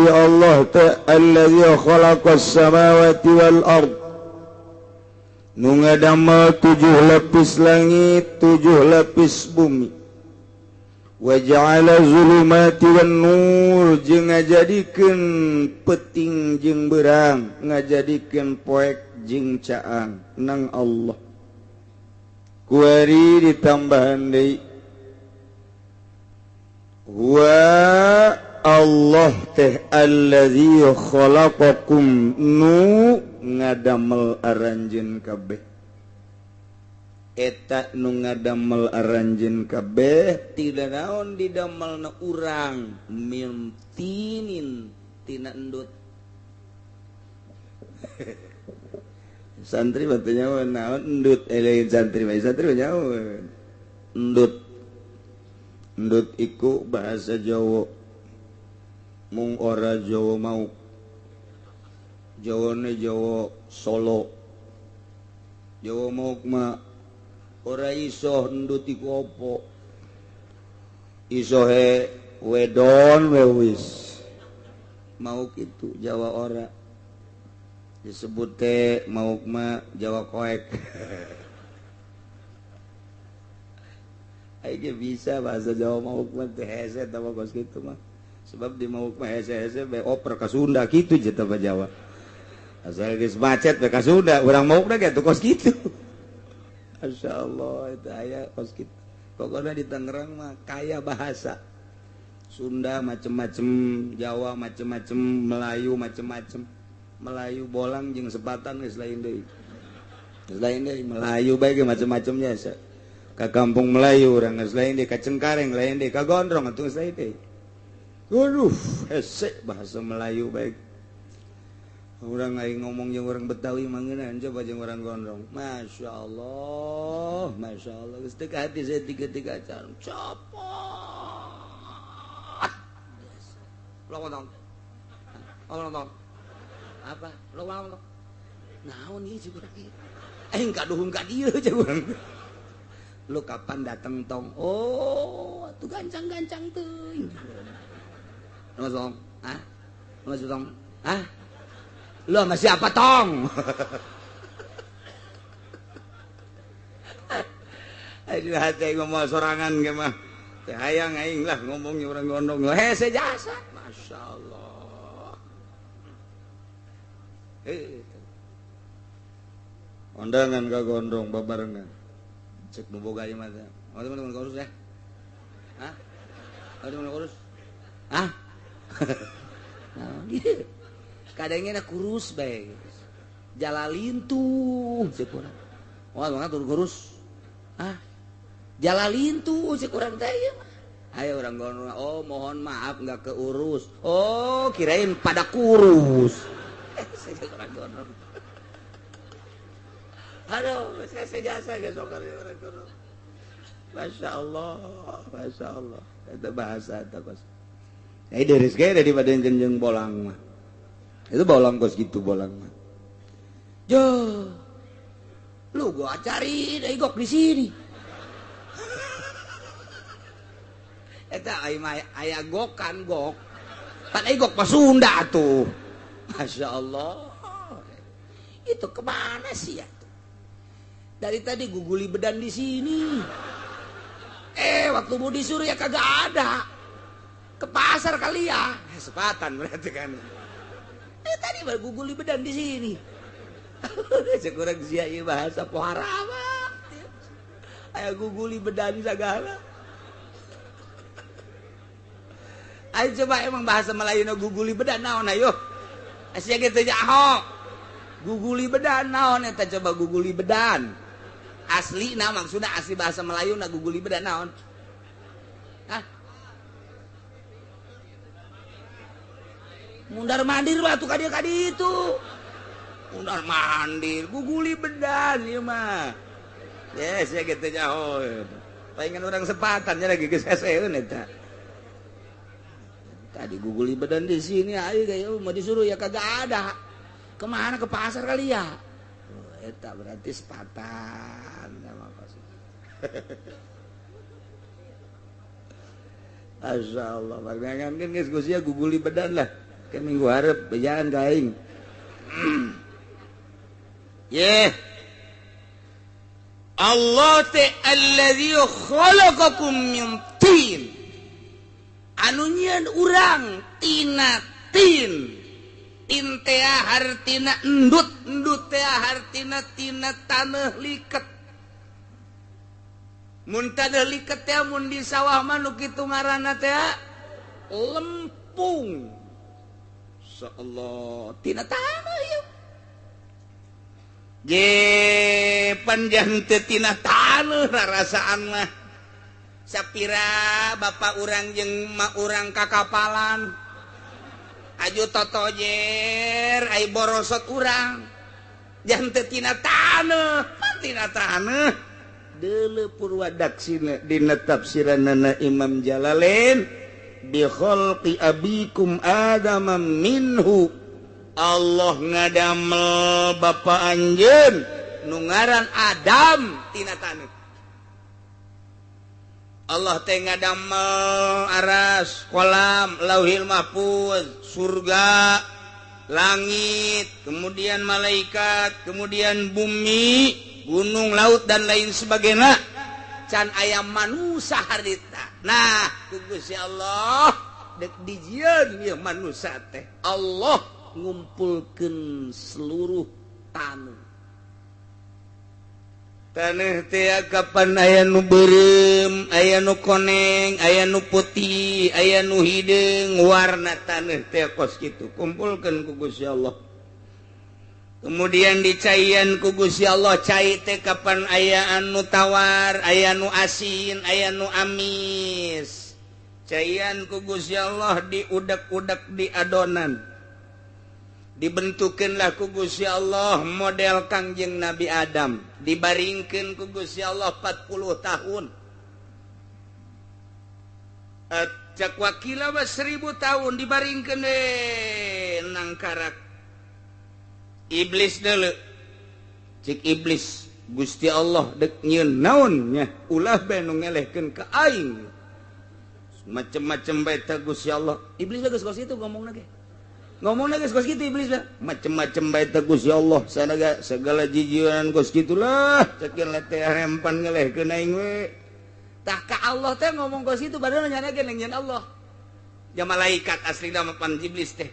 ari Allah teh allazi khalaqas samawati wal ard nu ngadamel 7 lapis langit 7 lapis bumi wa ja'ala zulumati wan nur jeung ngajadikeun peuting jeung beurang ngajadikeun poek jeung caang nang Allah kuari ditambahan deui wa Allah teh allazi khalaqakum nu ngadamel aranjeun kabeh eta nu ngadamel aranjeun kabeh tidak naon didamelna urang min tinin tina endut. Santri batu nyawa naon endut lain santri mah santri nyawa endut. Endut iku bahasa Jawa mung ora Jawa mau Jawane Jawa Solo Jawa mau mah ora iso endut iku apa iso he wedon we wis mau kitu Jawa ora disebut teh mau mah Jawa koek. Aing bisa bahasa Jawa mauk mah teh hese tah kos kitu mah. Sebab di mauk mah hese-hese bae oper ka Sunda kitu je tah Jawa. Asal geus macet bae ka Sunda, urang maukna ge kos kitu. Masyaallah eta aya kos kitu. Pokona di Tangerang mah kaya bahasa. Sunda macem-macem, Jawa macem-macem, Melayu macem-macem. Melayu bolang jeung sepatan geus lain deui. Geus lain deui Melayu bae ge macem-macemnya. Ka kampung Melayu urang geus lain deui, ka Cengkareng lain deui, ka Gondrong atuh geus lain deui. Aduh, hese bahasa Melayu bae. Urang aing ngomong jeung urang Betawi mah ngeunaheun coba jeung urang Gondrong. Masyaallah, masyaallah. Geus teu ka hati saya tiga-tiga acara. Copot. Lo ngomong. Lo ngomong. Apa? Lo ngomong. Naon ieu jeung urang ieu? Aing kaduhung ka dieu jeung urang. Lu kapan dateng tong? Oh, tuh gancang-gancang teuing. Mas tong? Hah? Mas tong? Hah? Lu sama siapa tong? Aing hati ngomong sorangan ge mah. Teh hayang aing lah ngomongnya urang gondong. Hese jasa. Masyaallah. Undangan ka gondrong babarengan. Cek nu boga ieu mah teh. Oh, teman-teman kurus ya? Hah? Oh, teman kurus? Hah? Nah, gitu. Kadangnya kurus bae. Jalalin tuh cek urang. Wah, mangga tur kurus. Hah? Jalalin tuh cek urang teh ieu mah. Ayo urang gondrong. Oh, mohon maaf enggak keurus. Oh, kirain pada kurus. Saya urang gondrong. Aduh, saya jasa geus orang gondrong. Masya Allah, Masya Allah. Itu bahasa itu kos. Ini dari sekali daripada yang jenjeng bolang mah. Itu bolang kos gitu bolang mah. Jo, lu gua cari dari gok di sini. Eta aya gokan gok. Pan ai gok mah Sunda tuh. Masya Allah. Itu kemana sih ya? Dari tadi guguli bedan di sini. Waktu mau disuruh ya kagak ada. Ke pasar kali ya. Sepatan berarti kan. Tadi baru guguli bedan di sini. Sekurang sia ieu bahasa pohara mah. Aya guguli bedan sagala. Ayo coba emang bahasa Melayu nu guguli bedan naon ayo. Sia kitu jaho. Guguli bedan naon eta coba guguli bedan. Asli nah maksudnya asli bahasa Melayu na guguli bedan naon. Hah? Mundar mandir batu kadi-kadi itu. Mundar mandir guguli bedan ieu mah. Yes, ya kitu jaho. Palingan urang sepatan nya lagi geus heseun eta. Tadi guguli bedan di sini, ayo gaya mau disuruh ya kagak ada. Kemana ke pasar kali ya? Oh, eta berarti sepatan sama pasar. Masya Allah, pangangan kan geus sia guguli bedan lah. Ke minggu hareup bejaan ka aing. Ye. Allah teh allazi khalaqakum min tin. Anu nyieun urang tina tin. Tin teh hartina endut, endut teh hartina tina taneuh liket. Mun taneuh liket teh mun di sawah mah nu kitu ngaranna teh lempung. Insyaallah tina taneuh ieu. Ge panjang teu tina taneuh rarasaan mah. Sapira bapak urang jeung mak urang kakapalan. Aju totojer ai borosot urang. Jangan teu tina taneuh, pan tina taneuh. Deuleu purwadaksina dina tafsiranana Imam Jalalain bi khalqi abikum adama minhu. Allah ngadamel bapa anjeun nu ngaran Adam tina taneuh. Allah teh ngadamel aras, kolam, lauhil mahfuz, surga, langit, kemudian malaikat, kemudian bumi, gunung, laut dan lain sebagainya. Can aya manusa harita. Nah, ku Gusti Allah dek dijieun ieu manusa teh. Allah ngumpulkeun seluruh taneuh. Taneuh teh kapan aya nu beureum, aya nu koneng, aya nu putih, aya nu hideung, warna taneuh teh kos kitu. Kumpulkeun ku Gusti Allah. Kemudian dicaian ku Gusti Allah, cai teh kapan aya anu tawar, aya nu asin, aya nu amis. Caian ku Gusti Allah diudek-udek di adonan. Dibentukeunlah ku Gusti Allah model Kangjeng Nabi Adam. Dibaringkeun ku Gusti Allah 40 tahun. Cak wakila mah 1000 tahun dibaringkeun we nangkarak. Iblis deuleu. Cik iblis Gusti Allah dek nyieun naon nya ulah bae nu ngelehkeun ka aing. Macem-macem bae teh Gusti Allah. Iblis geus kos kitu ngomongna ge. Ngomongna geus kos kitu iblis mah. Macem-macem bae teh Gusti Allah. Sanaga segala jijieunan kos kitulah. Cekin teh rempan ngelehkeun aing we. Tah ka Allah teh ngomong kos kitu padahal nyana ge nyieun Allah. Ja malaikat aslina mah pan iblis teh.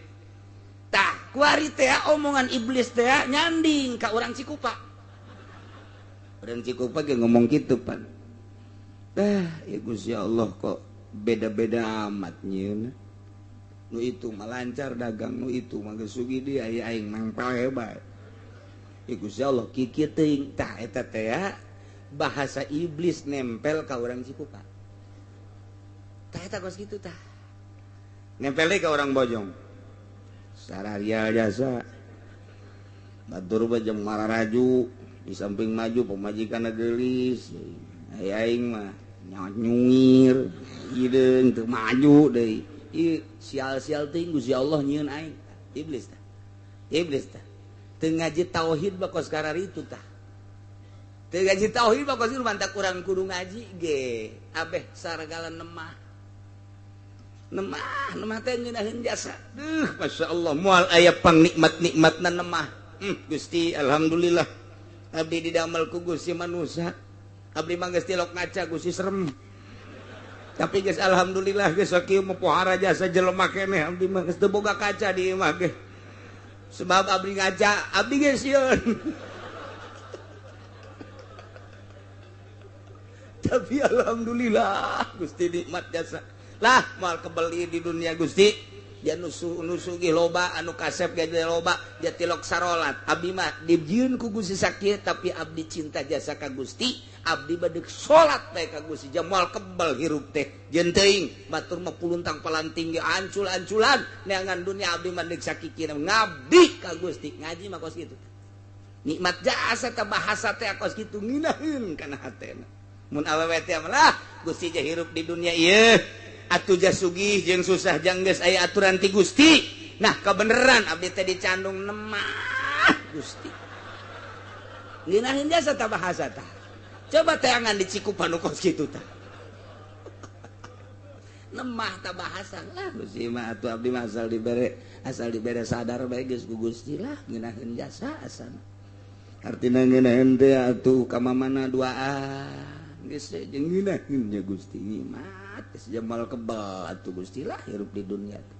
Tah kuari teh omongan iblis teh nyanding ka urang Cikupa. Urang Cikupa ge ngomong kitu pan. Tah ya Gusti Allah kok beda-beda amat nyieun. Nu itu mah lancar dagang, nu itu mah geus sugih deui aya aing mangpal bae. Ya Gusti Allah kikieu teuing. Tah eta teh bahasa iblis nempel ka urang Cikupa. Tah eta kos kitu tah. Nempel deui ka urang Bojong. Sararia jasa batur mah jeung mararaju di samping maju pamajikanna geulis aya aing mah nyungir hideung teu maju deui ieu sial-sial teuing Gusti Allah nyieun aing. Iblis tah, iblis tah teu ngaji tauhid mah kos kararitu tah. Teu ngaji tauhid mah kos kitu mantak urang kudu ngaji ge abeh saragala nemah. Nemah, nemah teh ngeunaheun jasa. Duh, Masya Allah, moal aya pangnikmat-nikmatna nemah. Gusti, alhamdulillah. Abdi didamel ku Gusti manusa. Abdi mah geus tilok ngaca Gusti serem. Tapi geus alhamdulillah geus sakieu mah pohara jasa jelema keneh abdi mah geus teu boga kaca di imah ge. Sebab abdi ngaca, abdi geus sieun. Tapi alhamdulillah Gusti nikmat jasa. Lah moal kebeli di dunia Gusti. Dia nusugi loba anu kasep ge loba dia tilok sarolat. Abdi mah dijieun ku Gusti sakieu tapi abdi cinta jasa ka Gusti, abdi badeg salat bae ka Gusti. Ja moal kebel hirup teh. Jeung teuing batur mah puluntang palanting ge ancul-anculan neangan dunia abdi mah deuk sakikina ngabdi ka Gusti. Ngaji mah kos kitu. Nikmat jasa ta bahasa teh kos kitu nginaheun kana hatena. Mun awewe teh lah Gusti ja hirup di dunia ieu. Atuh ja sugih jeung susah jang geus aya aturan ti Gusti. Nah kebeneran abdi teh dicandung nemah Gusti. Ngeunaheun jasa ta bahasa tah. Coba teangan di Cikupa nu kos kitu tah. Lemah ta bahasa lah Gusti mah atuh abdi mah asal dibere sadar bae geus ku Gusti lah, ngeunaheun jasa asana. Artina ngeunaheun teh atuh ka mamana duaan geus jeung ngeunaheun nya Gusti mah geus jamal kebal atuh Gusti lah hirup di dunia teh.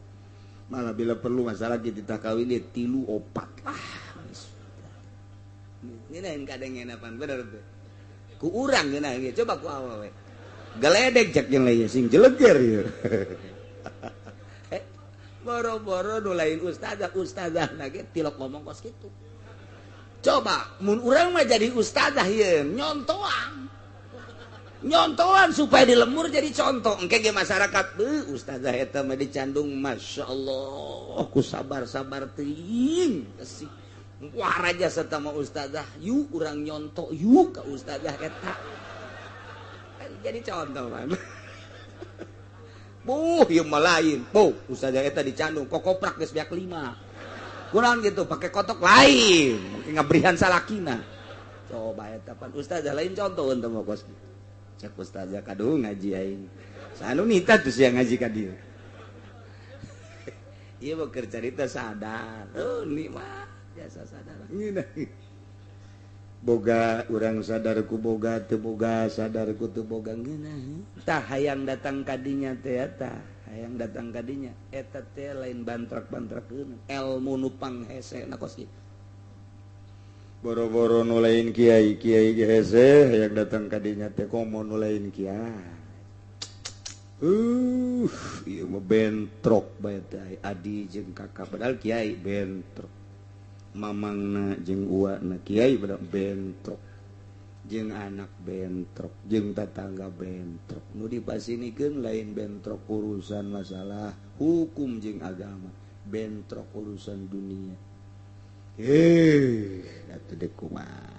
Malah bila perlu masalah kita kawin dia tilu opat lah. Ngeunaheun kadang pan bener teh. Ku urang ngeunaheun, coba ku awewe. Geledek cek jeung lain sing jeleger ieu. Boro-boro nu lain ustazah, ustazah ge tilok ngomong kos kitu. Coba mun urang mah jadi ustazah ieu nyontoan. Nyontoan supaya di lembur jadi contoh. Engke ge masyarakat, beuh, ustazah eta mah dicandung, masyaallah, ku sabar-sabar teuing. Sih. Wah, raja serta mah ustazah, yuk urang nyontok yuk ke ustazah eta. Jadi contoh man. Buh, ieu mah lain. Buh, ustazah eta dicandung kokoprak geus beak lima. Kurang gitu, pakai kotok lain, pakai ngabrihan salakina. Coba eta pan ustazah lain contoh untuk mau kos. Cek ustazah kadu ngaji aing. Sanu nita tuh sia ngaji ka dieu. Ieu mah keur carita sadar. Oh, nikmat jasa sadar. Ngeunah. Boga urang sadar ku boga teu boga sadar ku teu boga ngeunah. Tah, hayang datang kadinya teh, eta hayang datang kadinya eta teh lain bantrak-bantrakeun ilmu nu panghese na kos kitu. Boro-boro nu lain kiai, kiai ge hese hayang datang kadinya teh, komo nu lain kiai. Ieu mah bentrok bae teh adi jeung kakak padahal kiai, bentrok mamangna jeung uana kiai padahal bentrok, jeung anak bentrok, jeung tetangga bentrok. Nu dipasinikeun lain bentrok urusan masalah hukum jeung agama, bentrok urusan dunia. Atuh dek kumaha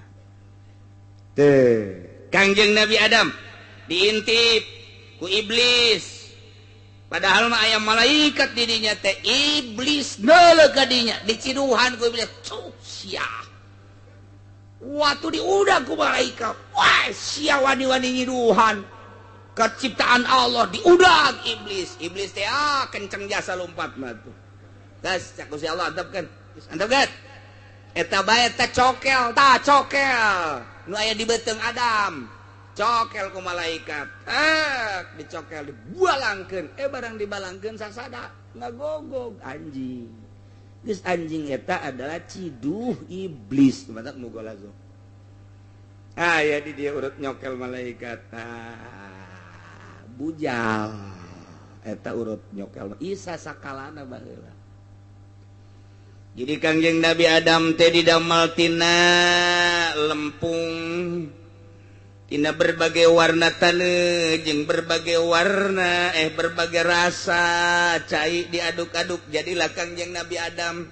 teh. Kangjeng Nabi Adam diintip ku iblis. Padahal mah aya malaikat didinya teh, iblis neuleuh ka dinya, diciduhan ku iblis. Cuk sia. Waktu diudag ku malaikat, wah sia wani-wani nyiduhan keciptaan Allah, diudag iblis. Iblis teh ah kenceng jasa lompat mah tuh. Gas cak Gusti Allah, antepkeun. Antepkeun. Eta bae teh cokel, tah cokel. Nu aya di beuteung Adam. Cokel ku malaikat, dicokel, dibalangkeun, barang dibalangkeun sasada ngagogog anjing. Geus anjing eta adalah ciduh iblis, matak mugolazo. Ah ya, di dia urut nyokel malaikat. Ah, bujal eta urut nyokel isa sakalana baheula. Jadi Kangjeng Nabi Adam teh didamel tina lempung, tina berbagai warna taneuh jeung berbagai warna berbagai rasa cai diaduk-aduk, jadilah Kangjeng Nabi Adam.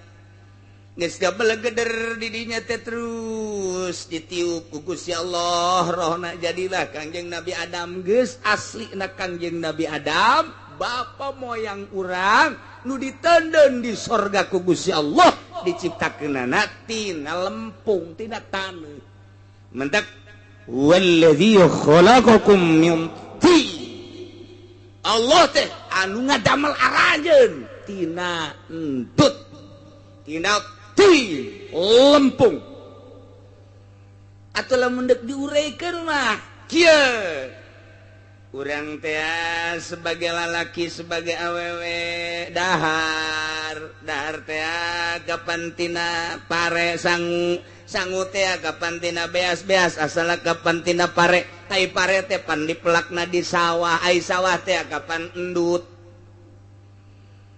Geus gabelegeder di dinya teh, terus ditiup ku Gusti Allah rohna, jadilah Kangjeng Nabi Adam. Geus aslina Kangjeng Nabi Adam, bapa moyang urang nu ditenden di sorga ku Gusti Allah, diciptakeunana tina lempung, tina taneuh. Mentak walladzi khalaqakum min tin. Allah teh anu ngadamel aranjeun tina entut, tina tin, lempung. Atau lamun deuk diureikeun mah kieu, urang teh sebagai lalaki, sebagai awewe, dahar dahar teh kapan tina pare, sangu sangu teh kapan tina beas, beas asal kapan tina pare, tai pare teh pan dipelakna di sawah, ai sawah teh kapan endut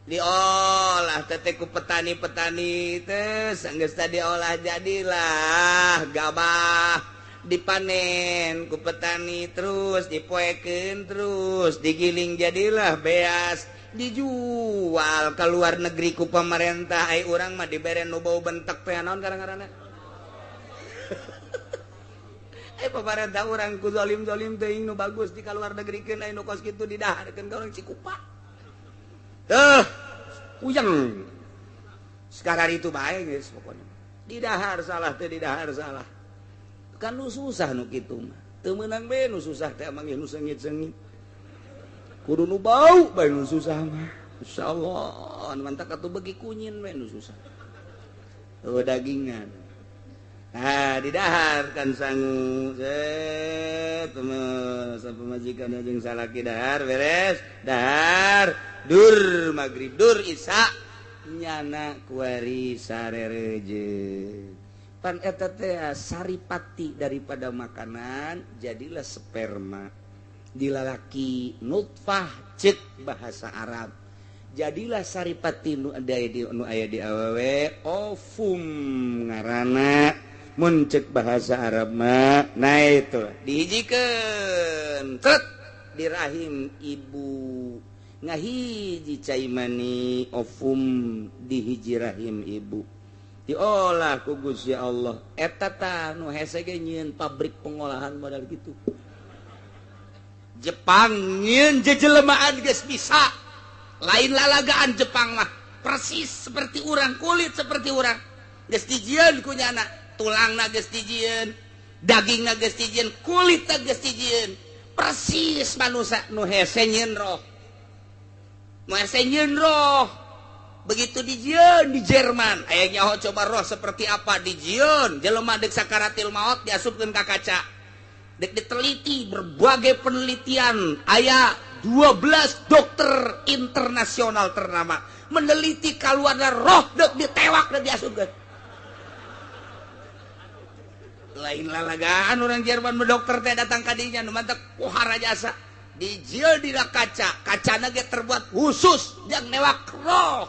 diolah teh ku petani-petani teh. Sanggeus diolah jadilah gabah, dipanen ku petani, terus dipoekeun, terus digiling, jadilah beas, dijual ke luar negeri ku pemerintah. Ai urang mah dibere nu bau bentek teh, naon karang-karana. Pemerintah urang ku zalim-zalim teuing, nu bagus di kaluar negrikeun, ai nu kos kitu didaharkeun ka urang Cikupa. Tuh puyeng sekarang itu bae geus pokona. Didahar salah teh, didahar salah kan, nu susah nu kitu mah teu meunang be, nu susah teh emang nu seungit-seungit. Kudu nu bau bae nu susah mah. Insyaallah mantak atuh begi kunyin we nu susah. Oh dagingan. Ah didahar kan sangu set pemajikan jeung salaki dahar beres dahar dur magrib dur isya nyana kuari sarereje. Pan eta teh saripati daripada makanan jadilah sperma dilalaki nutfah cek bahasa Arab. Jadilah saripati nu aya di awewe ovum ngaranna mun cek bahasa Arab mah. Nah itu dihijikeun tret di rahim ibu ngahiji cai mani ovum dihiji rahim ibu diolah ku Gusti Allah. Eta tah nu hese ge nyieun pabrik pengolahan modal kitu. Jepang nyieun jejelemaan geus bisa. Lain lalagaan Jepang mah persis seperti urang, kulit seperti urang. Geus dijieun ku nyana, tulangna geus dijieun, dagingna geus dijieun, kulitna geus dijieun. Persis manusia nu hese nyieun roh. Nu hese nyieun roh. Begitu dijieun di Jerman, aya nyaho coba roh seperti apa dijieun, jelema deuk sakaratil maot diasupkeun ka kaca. Dek diteliti berbagai penelitian, aya 12 dokter internasional ternama meneliti kaluarna roh dek ditewak dek diasupkeun. Lain lalagaan orang Jerman dokter teh datang ka dinya nu mantak pohara jasa. Dijieun dina kaca, kacana ge terbuat khusus jang newak roh.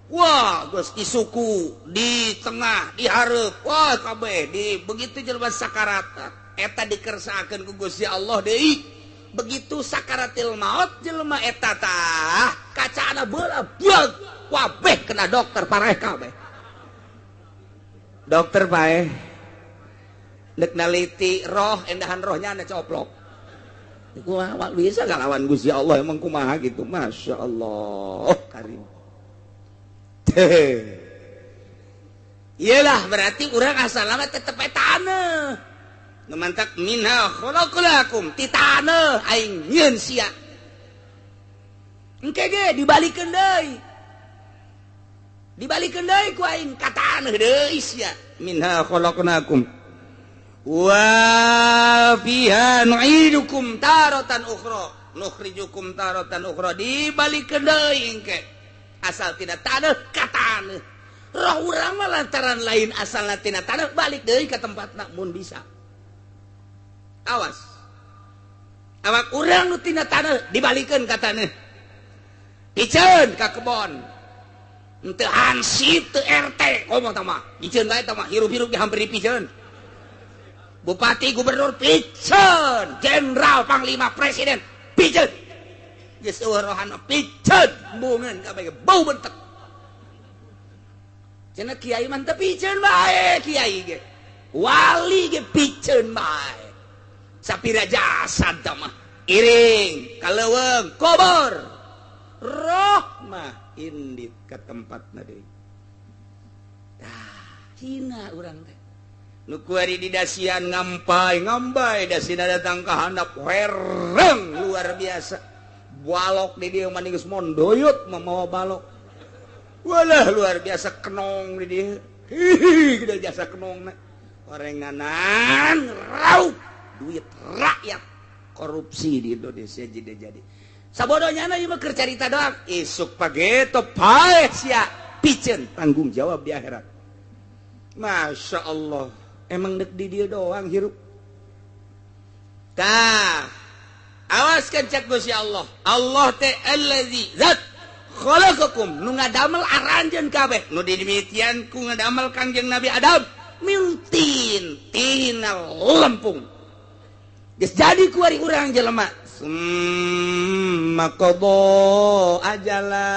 Wah, geus di suku, di tengah, di hareup, wah kabeh di begitu jelema sakarat. Eta dikersakeun ku Gusti Allah deui. Begitu sakaratil maut jelema eta tah kacana beula buag wabeh kena dokter pareh kabeh. Dokter paeh deuk naliti roh endahan rohnya na coplok. Kumaha bisa ngalawan Gusti Allah emang kumaha gitu. Masya Allah karim. Iyalah berarti urang asal lama tetep taneuh. Nu mantak minha khalaqnakum ti taneuh aing nyieun sia. Engke ge dibalikeun deui. Dibalikeun deui ku aing ka taneuh deui sia. Minha khalaqnakum wa fiha nu'idukum taratan ukhra nukhrijukum taratan ukhra dibalikeun deui engke. Asal tina taneuh ka taneuh. Roh urang mah lantaran lain asalna tina taneuh balik deui ka tempatna mun bisa. Awas. Awak urang nu tina taneuh dibalikeun ka taneuh. Piceun ka kebon. Henteu hansip teu RT komo tah mah. Piceun bae tah mah hirup-hirup ge hampir dipiceun. Bupati, gubernur piceun, jenderal, panglima, presiden piceun. Geus eueuh rohana piceun, embungeun kabeh bau bentek. Cenah kiai mah teu piceun bae kiai ge. Wali ge piceun bae. Sapira jasad mah iring ka leuweung kubur. Roh mah indit ka tempatna deui. Tah, hina urang teh. Nu kuari di dasian ngampai ngambai dasina datang ka handap wereng luar biasa. Balok di dieu mah geus mondoyot mamawa balok. Walah luar biasa kenong di dieu. Hihi gede jasa kenongna. Orenganan raup duit rakyat korupsi di Indonesia jadi. Sabodonya na ieu mah keur carita doang. Isuk pageto paeh sia piceun tanggung jawab di akhirat. Masya Allah. Emang dek di dia doang hirup. Tah, awaskan cek Gusti Allah. Allah teh allazi zat khalaqakum nu ngadamel aranjeun kabeh. Nu didemitian ku ngadamel Kangjeng Nabi Adam min tin tina lempung. Geus jadi ku ari urang jelema. Summa qada ajala.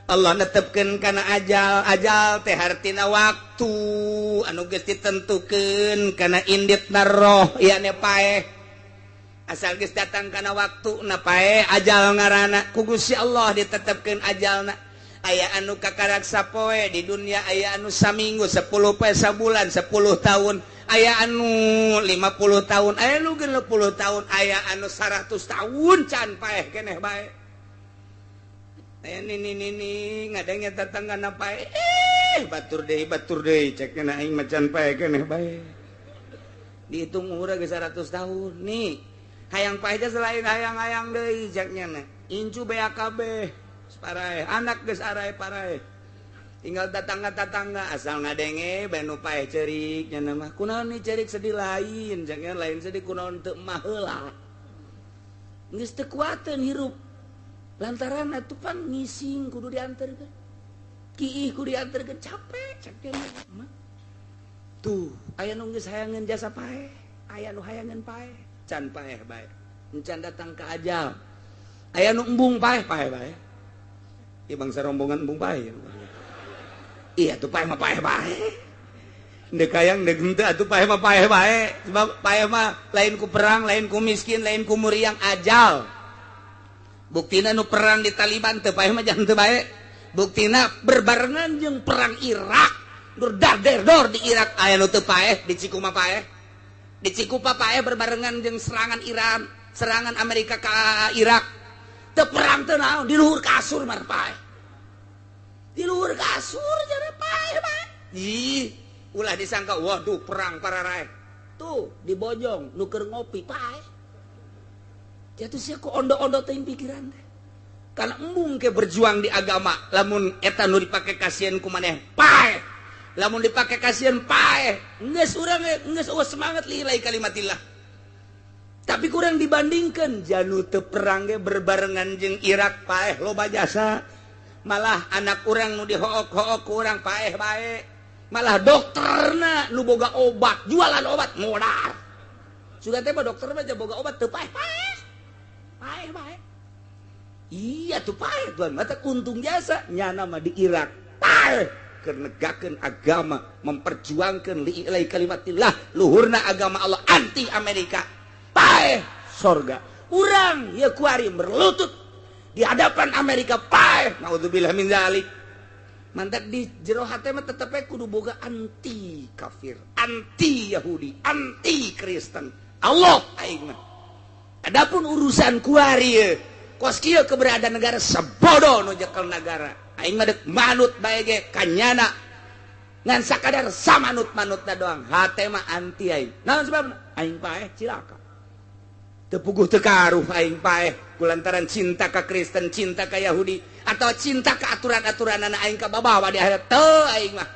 Allah netepkeun kana ajal, ajal teh hartina waktu anu geus ditentukeun kana inditna roh yakni paeh. Asal geus datang kana waktuna paeh ajal ngaranna ku Gusti Allah ditetepkeun ajalna. Aya anu kakarak sapoe di dunia, aya anu saminggu, 10 poe sabulan, 10 tahun, Aya anu 50 tahun, aya nu 60 tahun, aya anu 100 tahun can paeh keneh bae. Aya nini-nini ngadenge tetanggana paeh, batur deui cek na aing mah can paeh keneh bae. Dihitung umurna geus 100 tahun nih. Hayang paeh teh selain hayang-hayang deui cek nya na. Incu BAKB paraeh, anak geus arae paraeh. Tinggal tetangga-tetangga asal ngadenge bae nu paeh ceurik nya mah. Kunaon nih ceurik sedih lain, jangan lain sedih kunaon teu mah heula. Geus teu kuateun hirup. Lantaran atuh pan ngising kudu dianterkeun. Kiih kudu dianterkeun capek cek nya mah. Tuh, aya nu geus hayangeun jasa paeh, aya nu hayangeun paeh, can paeh bae. Encan datang ka ajal. Aya nu embung paeh, paeh bae. Ieu bangsa rombongan embung paeh. Iya tuh paeh mah paeh bae. Ndek hayang ndek henteu atuh paeh mah paeh bae. Sebab paeh mah lain ku perang, lain ku miskin, lain ku muriang ajal. Buktina nu perang di Taliban teu paeh mah jangan teu bae. Buktina berbarengan jeung perang Irak. Dur dar der dor di Irak aya nu teu paeh, di Cikuma paeh. Di Cikupa paeh berbarengan jeung serangan Iran, serangan Amerika ka Irak. Teu perang teu naon, di luhur kasur mah paeh. Di luhur kasur jare paeh bae. Ih, ulah disangka waduh perang pararaeh. Tuh di Bojong nu keur ngopi paeh. Jatuh sia ku ondo-ondo teuing pikiran teh. Kana embung ke berjuang di agama, lamun eta nu dipake kasieun ku maneh paeh. Lamun dipake kasieun paeh, geus urang geus eueuh semangat lillahi kalimatillah. Tapi kurang dibandingkan janu teu perang ge berbarengan jeung Irak paeh loba jasa. Malah anak urang nu dihook-hook ku urang paeh bae. Malah dokterna nu boga obat, jualan obat modar. Sudah teh mah dokter mah boga obat teu paeh paeh. Paeh bae. Iya tuh paeh tuan, mata untung jasa nyana mah di Irak. Paeh keur negakeun agama, memperjuangkeun lillahi kalimatillah, luhurna agama Allah anti Amerika. Paeh sorga. Urang ieu kuari berlutut di hadapan Amerika paeh, naudzubillah min zalik. Mantak di jero hate mah tetep kudu boga anti kafir, anti Yahudi, anti Kristen. Allah aing mah. Adapun urusan kuari kos kieu keberadaan negara sebodoh nu jekel nagara. Aing mah deuk manut bae ge kanyana. Ngan sakadar samanut-manutna doang. Hate mah anti aing. Naon sebabna? Aing paeh cilaka. Teu puguh teu karuh aing paeh kulantaran cinta ka Kristen, cinta ka Yahudi atau cinta ka aturan-aturanana aing kababawa di akhirat teu aing mah.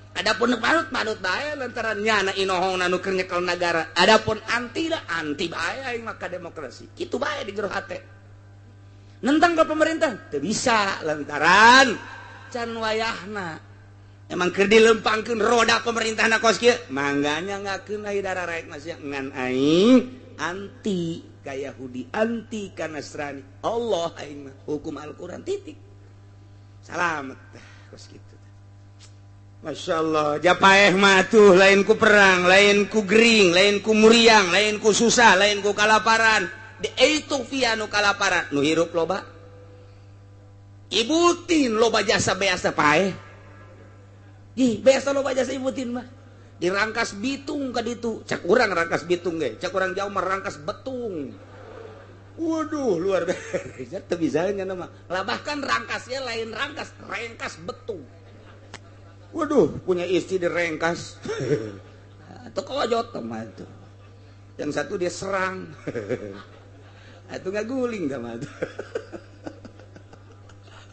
Adapun manut-manut bae lantaran nyana inohongna nu keur nyekel nagara. Adapun anti lah anti bae aing mah ka demokrasi. Kitu bae di jero hate. Nentang ka pemerintah teu bisa lantaran can wayahna. Emang keur dilempangkeun roda pemerintahna kos kieu, mangganya ngakeun ai dararaek masih ngan aing anti ka Yahudi, anti ka Nasrani. Allah aing mah hukum Al-Qur'an titik. Salamet kos kitu. Masya Allah, japaeh mah tuh lain ku perang, lain ku gering, lain ku muriang, lain ku susah, lain ku kalaparan. Di Ethiopia nu kalaparan, nu hirup loba. Ibutin loba jasa beasa paeh. Ih, beasa loba jasa ibutin mah. Dirangkas bitung ka ditu. Cak urang rangkas bitung ge, cak urang jauh mah rangkas betung. Waduh, luar biasa. Teu bisa nya mah. Lah bahkan rangkasnya lain rangkas, rengkas betung. Waduh, punya istri direngkas. Atau kojot sama itu. Yang satu dia serang. Itu nggak guling sama itu.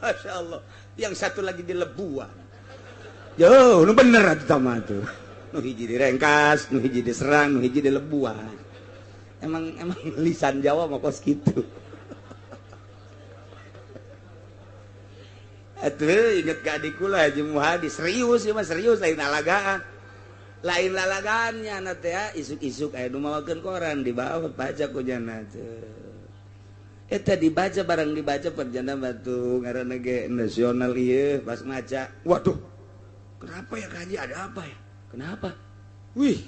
Masya Allah. Yang satu lagi dilebuan. Yo, nu bener atuh sama itu. Nu hiji direngkas, nu hiji diserang, nu hiji dilebuan. Emang emang lisan Jawa mah kos kitu. Atuh inget ka adik kula Haji Muhadi serius ieu mah serius lain lalagaan. Lain lalagaannya na teh isuk-isuk aya nu mawakeun koran dibawa baca ku jana teh. Eta dibaca barang dibaca perjana batu ngaranna ge nasional ieu pas maca. Waduh. Kenapa ya Kak Haji, ada apa ya? Kenapa? Wih.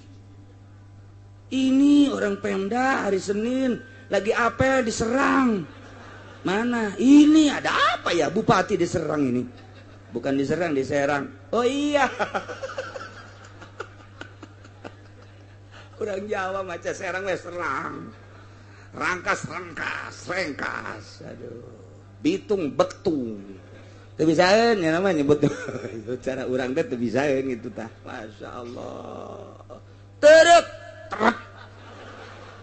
Ini orang Pemda hari Senin lagi apel diserang. Mana? Ini ada apa ya? Bupati diserang ini. Bukan diserang, diserang. Oh iya. Urang Jawa maca Serang we Serang. Rangkas rangkas rengkas. Aduh. Bitung Bektung. Teu bisaeun nya nama nyebut cara urang teh teu bisaeun kitu tah. Masya Allah. Terep terep.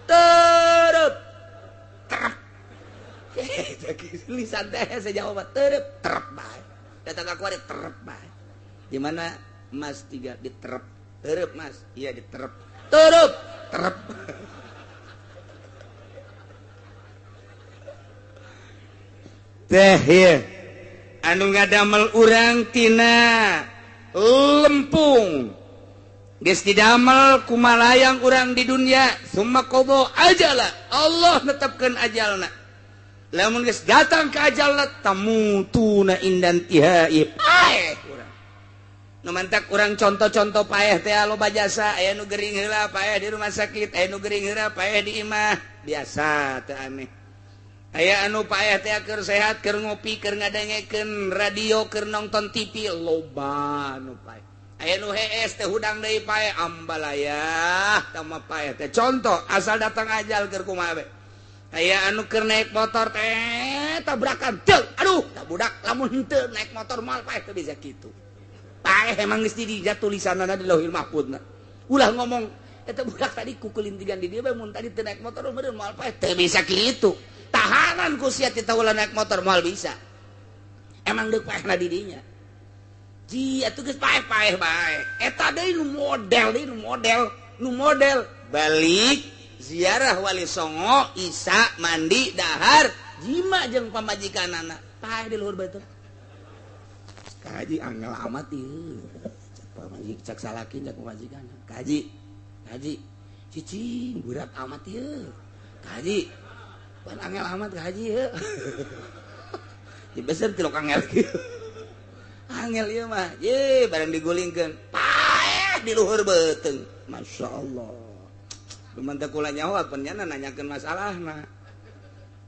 Terep terep. Lisan teh saya jawab terep terep bae. Datang ka kuari terep bae. Di mana Mas tiga diterep. Terep Mas. Iya diterep. Terep terep. Teh ieu anu ngadamel urang tina lempung geus didamel kumalayang urang di dunia summa qada ajala Allah netepkeun ajalna lamun geus datang ka ajalna tamutuna indan tihai paeh urang nu mantak urang contoh-contoh paeh teh loba jasa aya nu gering heula paeh di rumah sakit aya nu gering heula paeh di imah biasa teu aneh. Aya anu paeh teh keur sehat keur ngopi keur ngadengekeun radio keur nonton TV loba anu paeh. Aya nu hees teh hudang deui paeh ambalayah tah mah paeh teh. Contoh asal datang ajal keur kumaha we. Aya anu keur naik motor teh tabrakan teu aduh tah budak lamun henteu naik motor moal paeh teu bisa kitu. Paeh emang geus di tulisanna di Lauhil Mahfuzna. Ulah ngomong eta budak tadi kukulintigan di dieu bae mun tadi teu naik motor meureun moal paeh teu bisa kitu. Tahanan ku sia tita ulah naik motor moal bisa. Emang deuk paehna di dinya. Ji atuh geus paeh-paeh bae. Eta deui nu model deui nu model, nu model balik ziarah Wali Songo, isa mandi dahar, jima jeung pamajikanana. Paeh di luhur beuteung. Kaji angel amat ieu. Cak pamajik cak salaki cak pamajikan. Kaji, kaji cicing berat amat ieu. Kaji pan angel amat ka haji heuh. Di beser tilok angel kieu. Angel ieu mah, ye barang digulingkeun. Paeh di luhur beuteung. Masya Allah. Lumantak kula nyaho pan nya nanyakeun masalahna.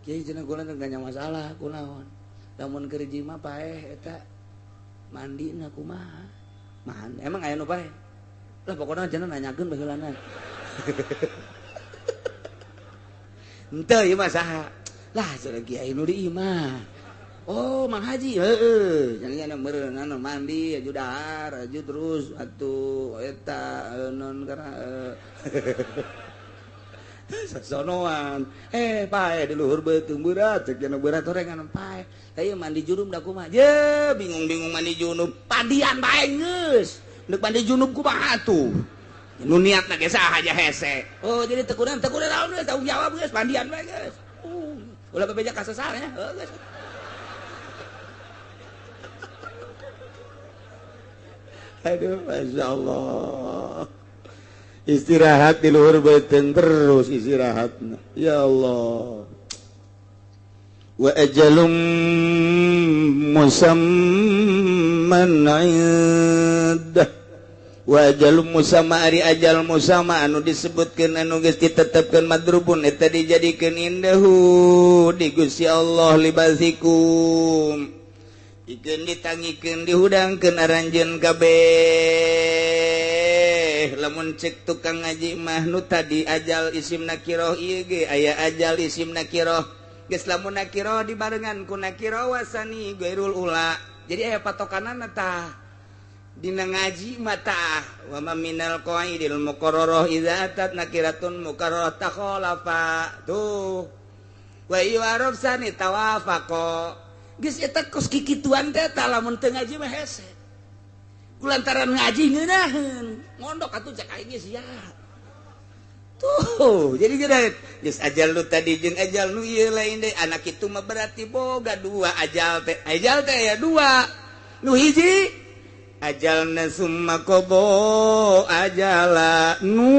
Kiai cenah kula teh nanya masalah kunaon. Lamun keur jima paeh eta mandina kumaha? Man, emang aya nu paeh? Lah pokona cenah nanyakeun baheulana. Henteu ieu mah saha? Lah cenah kiai nu di imah. Oh, Mang Haji heueuh. Cenah meureun anu mandi aju dahar aju terus atuh eta non kana sasonoan. Paeh di luhur beuteung berat cek cenah berat horengan paeh. Tah ieu mandi junub da kumaha? Ye, bingung-bingung mandi junub. Padian bae geus. Deuk mandi junub kumaha atuh? Nu niatna ge saha aja hese. Oh, jadi tekunan naon geus tanggung jawab geus mandian bae geus. Ulah bebeja ka sasarnya, heuh geus. Aduh, masyaallah. Istirahat di luhur beuteung terus istirahatna. Ya Allah. Wa ajalum musamman 'indah. Wa ajalum musamma ari ajal musamma anu disebutkeun anu geus ditetepkeun madrubun eta dijadikeun indahu di Gusti Allah libasikum ikeun ditangikeun dihudangkeun aranjeun kabeh lamun cek tukang ngaji mah nu tadi ajal isim nakiroh ieu ge aya ajal isim nakiroh geus lamun nakiroh dibarengan ku nakiroh wasani gairul ula jadi aya patokanana tah dina ngaji mata wa ma minal qaidil muqarrarah idza atat nakiratun muqarrarah takhalafa tuh wa yu'arafsani tawafaqa geus eta kos kikituan teh tah lamun teu ngaji mah hese kulantaran ngaji ngeunaheun ngondok atuh cek aing geus sia tuh jadi geus geus ajal nu tadi jeung ajal nu ieu lain deui anak kitu mah berarti boga dua ajal teh aya dua nu hiji ajalna summa qada ajala nu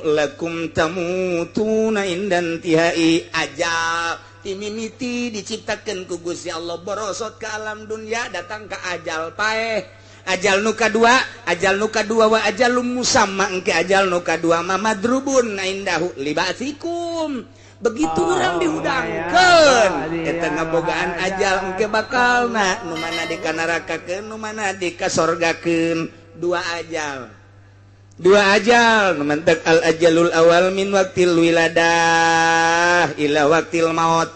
lakum tamutuna indan tihai ajal timimiti diciptakeun ku Gusti Allah borosot ke alam dunia datang ke ajal paeh ajal nu kadua wa ajalum musamma engke ajal nu kadua ma madrubun indahu libasikum begitu urang dihudangkeun eta ngabogaan ajal engke bakalna nu mana di kanarakakeun nu mana di kasorgakeun dua ajal Dua ajal mentek al ajalul awal min waktil wiladah ila waktil maut.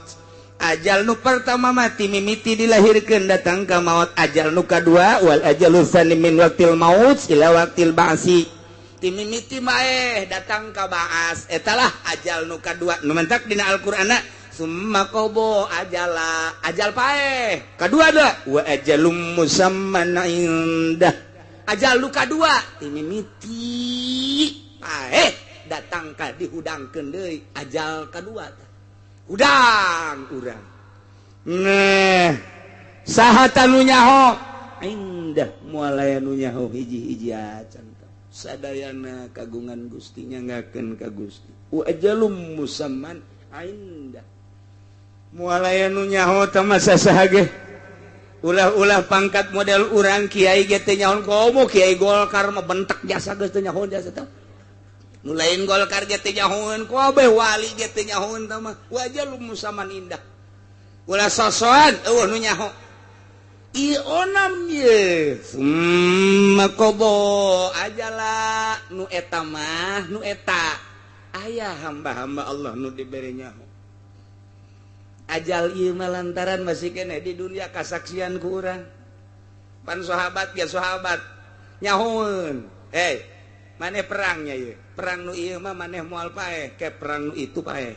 Ajal nu pertama mati mimiti dilahirkeun datang ka maut. Ajal nu kadua wal ajalul tsani min waktil maut ila waktil ba'si. Ti mimiti maeh datang ka ba'as. Etalah ajal nu kadua. Nu mentak dina Al-Qur'anna summa qada ajala. Ajal paeh. Kadua da wa ajalum musamman indah. Ajal nu kadua ti mimiti paeh datang ka dihudangkeun deui ajal kadua tah. Udang urang. Nah, saha nu nyaho? Indah moal aya nu nyaho hiji-hiji acan. Sadayana kagungan Gusti nyanggakeun ka Gusti. Wa ajalum musamman indah. Moal aya nu nyaho teh mah saha ge. Ulah-ulah pangkat model urang kiai ge teu nyaho komo kiai Golkar mah bentek jasa geus teu nyaho jasa teh. Nu lain Golkar ge teu nyahoeun kabeh wali ge teu nyahoeun tah mah wajalum musamman indah. Ulah sosoan eueuh nu nyaho. Ieu onam ye summa qada ajala nu eta mah nu eta aya hamba-hamba Allah nu dibere nyaho. Ajal ieu mah lantaran masih keneh di dunia kasaksian ku urang. Pan sahabat ge sahabat nyahoeun. Hey, maneh perangnya ieu. Perang nu ieu mah maneh moal paeh, ke perang nu itu paeh.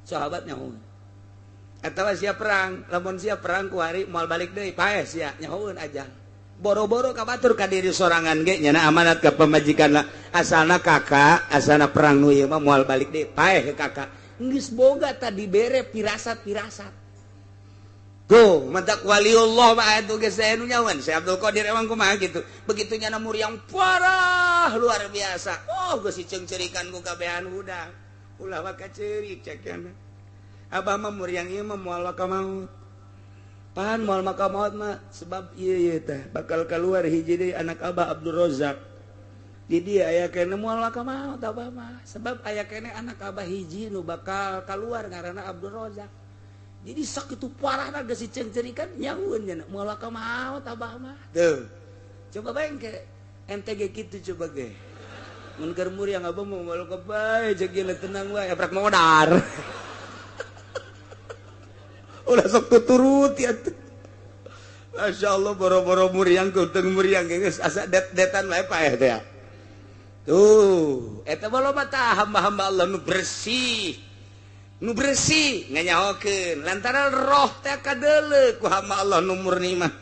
Sahabat nyahoeun. Atawa sia perang, lamun sia perang ku hari moal balik deui paeh sia nyahoeun aja. Boro-boro ka batur ka diri sorangan ge nyana amanat ka pamajikanna. Asalna kakak, asalna perang nu ieu mah moal balik deui paeh ke kakak. Geus boga tadi bere pirasat-pirasat. Tuh, mentak waliullah mah atuh geus aya nu nyawan. Syekh Abdul Qadir emang kumaha gitu. Begitu nyana muriang parah luar biasa. Oh, geus diceungceurikan ku kabehan hudang. Ulah maka ceurik cek cenah. Abah mah muriang ieu mah moal ka maut. Pan moal maka maut mah sebab ieu ieu teh bakal keluar hiji deui anak Abah Abdul Rozak. Di dia aya keneh moal maka maut abah mah sebab aya keneh anak abah hiji nu bakal keluar ngaranna Abdul Rozak. Jadi sakitu parahna geus diceungceurikan nyahueun nya moal ka maot abah mah. Tuh. Coba bae ke MTG kitu coba ge. Mun keur muriang abah mah moal ka bae jeung ieu tenang wae abrak modar. Ulah sok tuturuti atuh. Masyaallah boro-boro muriang keuteng muriang geus asa det-detan wae paeh teh. Tuh, eta mah loba tah hamba-hamba Allah nu bersih. Nu bersih nganyahokeun lantaran roh teh kadeuleu ku hamba Allah nu murni mah.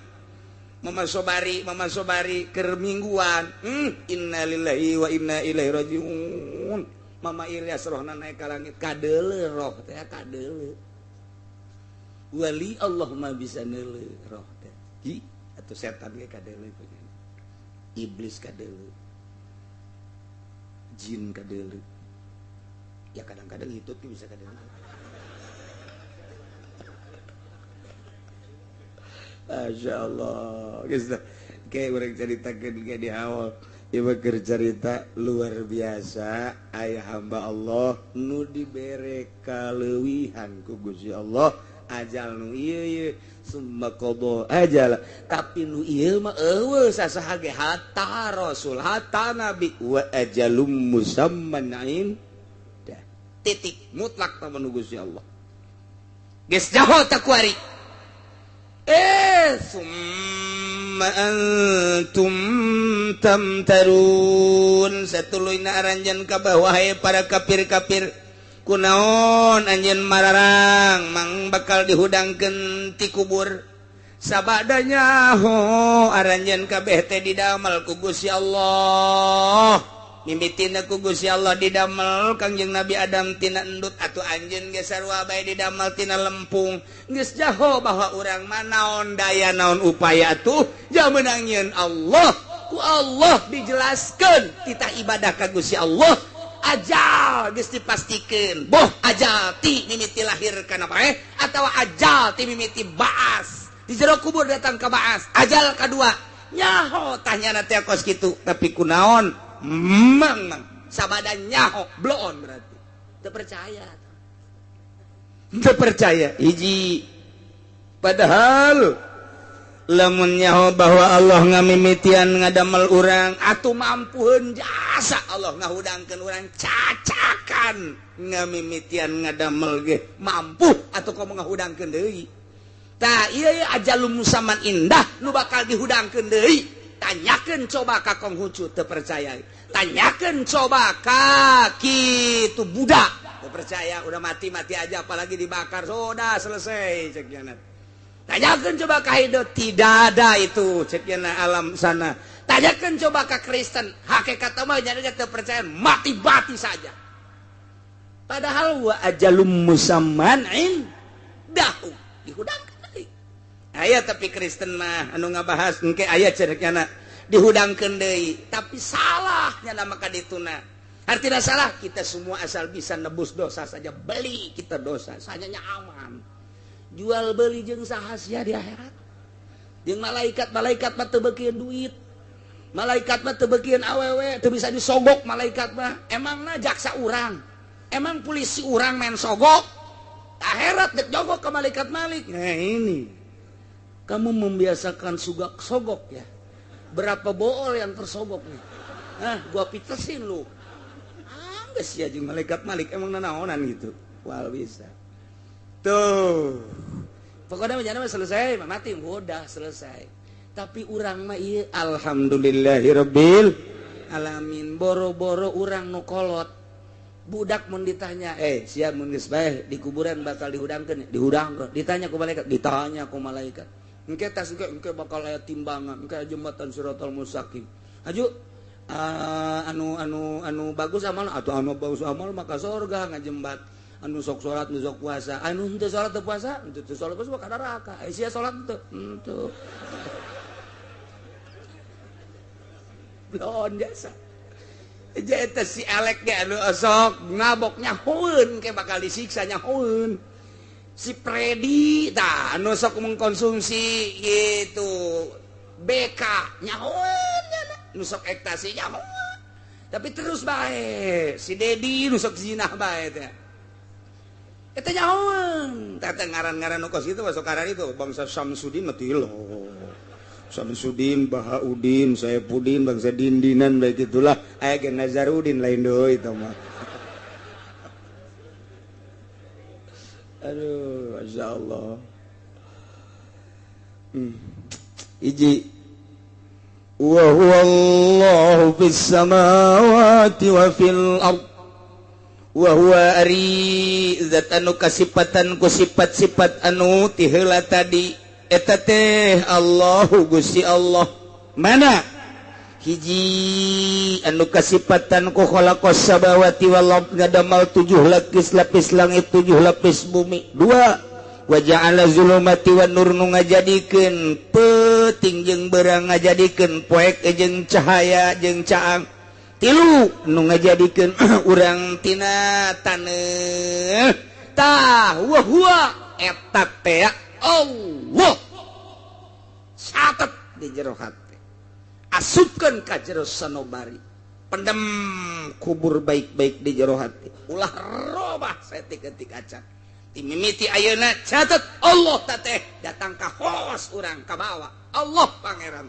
Mama Sobari keur mingguan. Innalillahi wa inna ilaihi rajiun. Mama Ilyas rohna naik ka langit kadeuleu roh teh kadeuleu. Wali Allah mah bisa neuleu roh teh. Hi atuh setan ge kadeuleu iblis kadeuleu. Jin kadeuleu. Ya kadang-kadang hitut bisa kadeuleu. Masya Allah. Kayak orang ceritakan kayak di awal. Ieu keur cerita luar biasa. Aya hamba Allah nu dibere kaleuwihan ku Gusti Allah. Ajal nu ieu ieu summa qada ajal. Tapi nu ieu mah eueuh sasaha ge hatta rasul hatta nabi wa ajalum musamman in. Titik mutlak ta manu Gusti Allah. Geus jaho ta kuari. Summa antum tamtarun. Satuluyna aranjeun ka wahai para kafir-kafir. Kunaon anjeun mararang mang bakal dihudangkeun ti kubur. Sabadanya ho aranjeun kabeh teh didamel ku Gusti Allah. Mimitina ku Gusti Allah didamel Kangjeng Nabi Adam tina endut atuh anjeun ge sarua bae didamel tina lempung. Geus jaho bahwa urang mah naon daya naon upaya tuh jamenang nyieun Allah. Ku Allah dijelaskeun titah ibadah ka Gusti Allah. Ajal geus dipastikeun. Boh ajal ti mimiti lahir kana bae atawa ajal ti mimiti baas. Di jero kubur datang ka baas. Ajal kadua nyaho tah nyana teh kos kitu tapi kunaon mang mang sabada nyaho bloon berarti teu percaya. Teu percaya hiji padahal Lamun nyaho bahwa Allah ngamimitian ngadamel urang atuh mampuheun jasa Allah ngahudangkeun urang cacakan ngamimitian ngadamel ge mampu atuh komo ngahudangkeun deui. Tah ieu ajalum musamman indah nu bakal dihudangkeun deui. Tanyakeun coba ka Konghucu teu percaya. Tanyakeun coba ka kitu Buddha teu percaya, udah mati-mati aja apalagi dibakar sudah selesai cek nya. Tanyakan coba ka Hindu, tidak ada itu ceknya alam sana. Tanyakan coba ke Kristen, hakikat mah jadi teu percaya mati-mati saja. Padahal wa ajalum musamman indahu dihudangkeun deui. Aya tapi Kristen mah anu ngabahas engke aya cenah dihudangkeun deui, tapi salah nya maka dituna. Artinya salah kita semua asal bisa nebus dosa saja, beli kita dosa sanyanya aman. Jual beli jeung saha sia di akhirat. Jeung malaikat, malaikat mah teu beukieun duit. Malaikat mah teu beukieun awewe, teu bisa disogok malaikat mah. Emangna jaksa urang, emang polisi urang main sogok. Akhirat dek jogok ke malaikat Malik. Nah ini. Kamu membiasakan sugak sogok ya. Berapa bool yang tersogok nih? Hah, gua pitesin lu. Ah, geus sia jeung malaikat Malik emang nanaonan gitu. Wal bisa. Tuh. Pokoknya menjana mah selesai, mati udah selesai. Tapi urang mah ieu alhamdulillahirabbil alamin, boro-boro urang nu kolot. Budak mun ditanya, siap mun geus bae di kuburan bakal dihudangkeun, dihudangkeun. Ditanya ku malaikat, ditanya ku malaikat. Engke tas engke bakal aya timbangan, engke aya jembatan Siratal Mustaqim. Aju anu anu anu bagus amal atau anu bagus amal maka surga ngajembat. Anu sok salat nu sok puasa, anu henteu salat teu puasa, henteu salat puasa ka neraka. Ai sia salat henteu? Henteu. Belon jasa. Eta si Alek ge anu sok ngabok nyahoeun ke bakal disiksa nyahoeun. Si Predi tah anu sok mengkonsumsi gitu BK nyahoeun nya nu sok ekstasi nyahoeun. Tapi terus bae si Dedi nu sok zinah bae teh. Eta nyahoeun. Tah ngaran-ngaran nu kos kitu masuk karan itu bangsa Samsudin mah tilo. Samsudin, Bahaudin, Saepudin, bangsa Dindinan bae gitulah. Aya ge Nazarudin lain deui itu mah. Aduh, masyaallah. Hiji wa huwallahu fis samawati wa fil ard. Wa huwa ari zat anu kasipatan ku sifat-sifat anu ti heula tadi eta teh Allahu Gusti Allah. Mana hiji anu kasipatan ku khalaqas samawati wal ard ngadamal 7 lapis langit 7 lapis bumi. 2 wa ja'ala zulumati wan nur nu ngajadikeun peuting jeung beurang ngajadikeun poek jeung cahaya jeung caang. 3 nu ngajadikeun urang tina taneuh. Tah wa huwa eta teh Allah. Catet di jero hati, asupkeun ka jero sanobari, pendem kubur baik-baik di jero hati, ulah robah saeutik-eutik acan. Timimiti ayeuna catet Allah teh datang ka hos urang ka bawa Allah pangeran.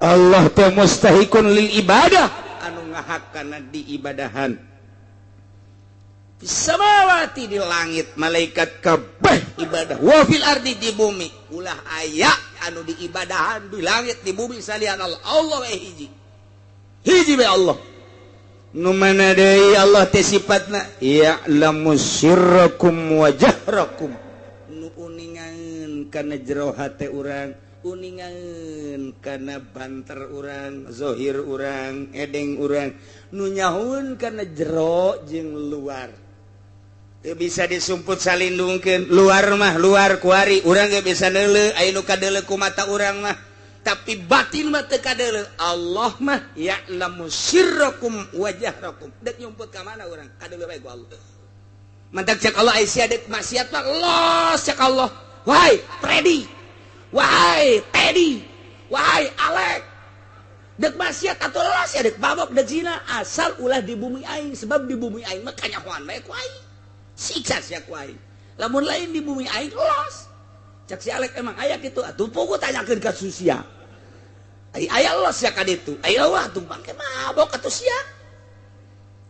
Allah teh mustahikun lil ibadah anu ngahakana diibadahan. Samawati di langit malaikat kabeh ibadah, wa fil ardi di bumi ulah aya anu diibadahan di langit di bumi salian Allah. Allah we hiji hiji we Allah. Nu mana deui Allah teh sifatna ya'lamu sirrakum wa jahrakum, nu uningan kana jero hate urang, uningan kana banter urang, zohir urang, edeng urang, nu nyahueun kana jero jeung luar. Teu bisa disumput salindungkeun, luar mah luar kuari urang ge bisa neuleuh aya nu kadeuleuh ku mata urang mah, tapi batin mah teu kadeuleuh. Allah mah ya'lamu sirrakum wa jahrakum. Dek nyumput ka mana urang kadeuleuh bae ku Allah. Mantak cek Allah ai sia dek maksiat mah los cek Allah. Wahai Freddy, wahai Teddy, wahai Alek, dek maksiat atau los ya dek babok dek zina asal ulah di bumi aing, sebab di bumi aing mah kanyahoan bae ku aing. Siksa sia ku aing. Lamun lain di bumi aing los. Cek si Alek emang aya kitu atuh puguh tanyakeun ka sia. Ai aya los ya ka ditu. Ai eueuh atuh bangke mabok atuh sia.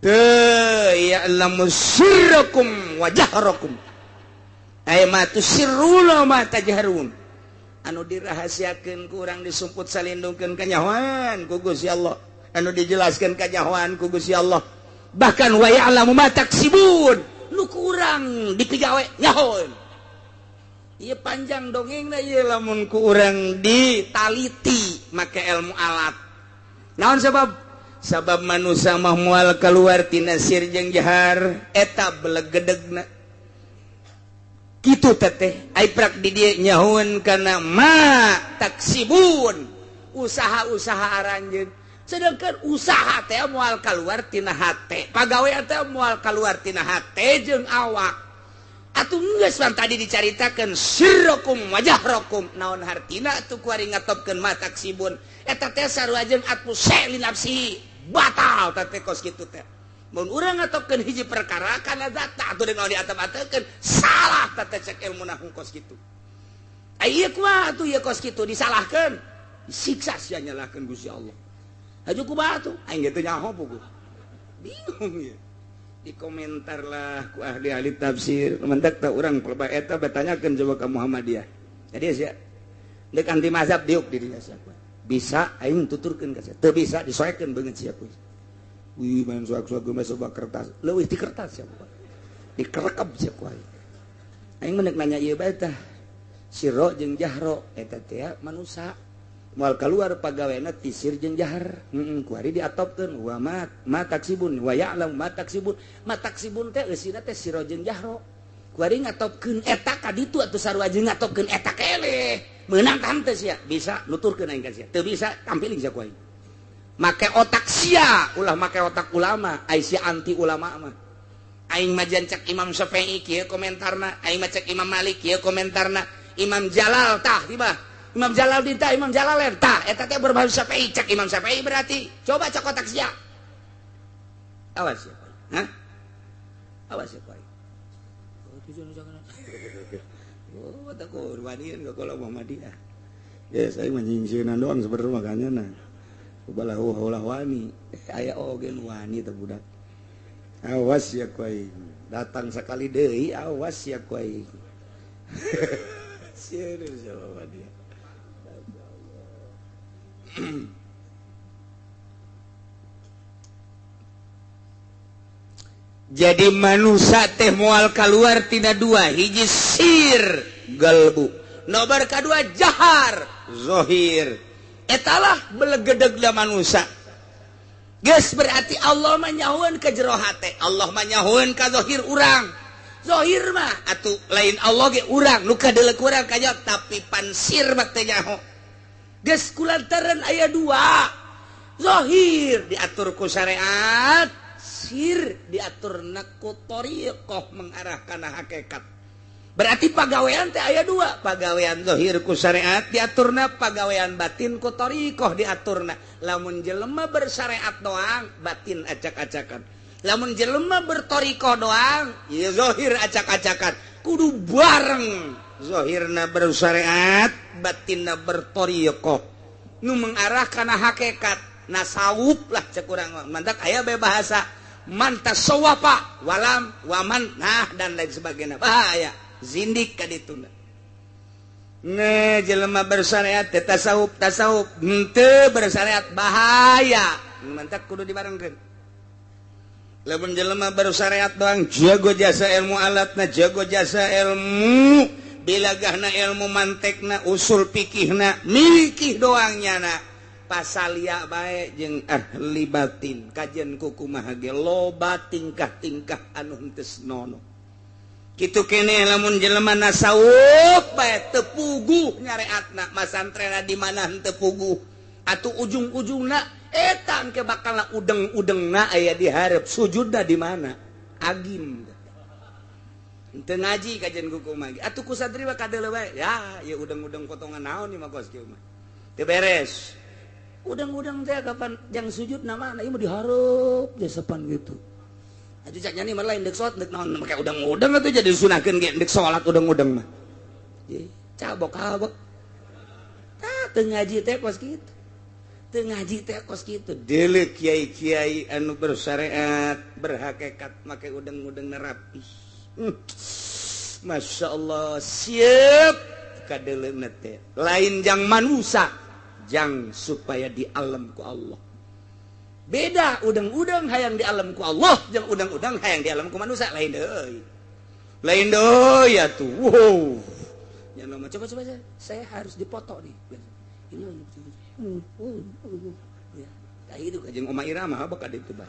Teu ya'lamu sirrakum wa jahrakum. Ai ma tusirruna ma tajharun. Anu dirahasiakeun ku urang disumput salindungkeun kanyahoan ku Gusti Allah. Anu dijelaskeun kanyahoan ku Gusti Allah. Bahkan wa ya'lamu ma taksibun. Nu kurang dipigawe nyahoeun. Ieu panjang dongengna ieu lamun ku urang ditaliti make ilmu alat. Naon sebab? Sabab manusia mah moal keluar tina sir jeung jahar eta belegedegna. Kitu teteh ai prak di dieu nyahoeun kana ma taksibun, usaha-usaha aranjeun. Sedangkan usaha teh moal keluar tina hate, pagawe teh moal keluar tina hate jeung awak. Atuh geus pan tadi dicaritakeun sirrakum wa jahrakum, naon hartina atuh kuari ngatopkeun ma taksibun. Eta teh sarua jeung atmu li nafsi, batal teh kos kitu teh. Mun urang ngatopkeun hiji perkara kana zat atuh deung diatep-atekeun salah teh cek ilmu nahwu kos kitu. Ai ieu kumaha atuh ieu kos kitu disalahkeun, disiksa sia nyalahkeun Gusti Allah. Haju kumaha atuh? Aing ge teu nyaho puguh. Bingung ieu. Dikomentar lah ku ahli-ahli tafsir. Mendak tah urang pelebah eta batanyakeun coba ka Muhammadiyah. Jadi sia deuk anti mazhab diuk di dinya sia. Bisa aing tuturkeun ka sia. Teu bisa disoekeun beungeut sia kuy. Wih main soak-soak geus coba kertas. Leuwih ti kertas sia kuy. Dikerekep sia kuy. Aing mah nanya ieu bae tah. Siro jeung jahro eta teh manusa. Moal keluar pagawena ti sir jeung jahar. Kuari diatopkeun wa ma ma taksibun wa ya'lam ma taksibun. Ma taksibun teh eusina teh siro jeung jahro. Kuari ngatopkeun eta ka ditu atuh sarua jeung ngatopkeun eta keleh. Meunang tah teh sia, bisa nuturkeun aing ka sia. Teu bisa tampiling sia ku aing. Make otak sia, ulah make otak ulama, ai sia anti ulama mah. Aing mah cek Imam Syafi'i kieu komentarna, aing mah cek Imam Malik kieu komentarna, Imam Jalal tah tiba. Imam Jalal dinta, Imam Jalalain tah eta teh berbahasa Syafi'i, cek Imam Syafi'i berarti. Coba cek otak sia. Awas ya, hah? Awas ya, Pak. Oh, tak korbanin ke kalau Muhammadiyah. Ya, saya menyingsieunan doang sebenarnya makanya nah. Ubalah ulah wani, aya oge nu wani teh budak. Awas ya ku aing. Datang sekali deui, awas ya ku aing. Sieun sama dia. Jadi manusia teh moal keluar tina dua, hiji sir galbu, nobar kadua jahar zohir. Etalah belegedegna manusia. Geus berarti Allah mah nyahoeun ka jero hate, Allah mah nyahoeun ka zohir urang. Zohir mah atuh lain Allah ge urang nu kadeuleu urang kanya, tapi pansir mah teh nyaho. Geus kulantaran aya dua, zohir diatur ku syariat, sir diatur ku thariqah mengarah kana hakikat. Berarti pagawean teh aya dua, pagawean zahir ku syariat diaturna, pagawean batin ku thariqah diaturna. Lamun jelema bersyariat doang batin acak-acakan, lamun jelema berthariqah doang ieu zahir acak-acakan. Kudu bareng, zahirna bersyariat, batinna berthariqah nu mengarah kana hakikat. Nasawuf lah cek urang mah. Mantak aya bae bahasa man tasawwafa walam waman nah dan lain sebagainya. Bahaya zindik ka dituna. Ne jelema bersyariat teh tasawuf, tasawuf henteu bersyariat bahaya. Mantak kudu dibarengkeun. Lamun jelema bersyariat doang jago jasa ilmu alatna, jago jasa ilmu bilagahna, ilmu mantekna, usul fikihna, mikih doang nyana. Pasalia bae jeung ahli batin kajian kumaha ge loba tingkah-tingkah anu henteu senono. Kitu keneh lamun jelema nasawuf bae teu puguh nyareatna, masantrena di mana henteu puguh atuh ujung-ujungna eta engke bakalna udeng-udengna aya di hareup sujudna di mana agim. Henteu ngaji kajian kumaha ge atuh ku santri mah kadeuleu bae ya ieu udeng-udeng potongan naon ieu mah kos kieu mah teu beres. Udang-udang teh kapan jang sujud nama ieu mah dihareup jasepan gitu. Atuh cak nyani mah lain deuk salat deuk naon make udang-udang atuh jadi sunahkeun ge deuk salat udang-udang mah. Cabok-cabok. Tah teu ngaji teh kos kitu. Teu ngaji teh kos kitu. Deuleu kiai-kiai anu bersyariat, berhakikat make udeng-udeng rapi. Masya Allah, siap kadeuleu teh. Lain jang manusa, jang supaya di alam ku Allah. Beda udeng-udeng hayang di alam ku Allah, jeung udeng-udeng hayang di alam ku manusa lain deui. Lain deui atuh. Wow. Yang lama coba saya harus dipoto nih. Ini ya. Tah itu jeung Oma Irama bakal itu bae.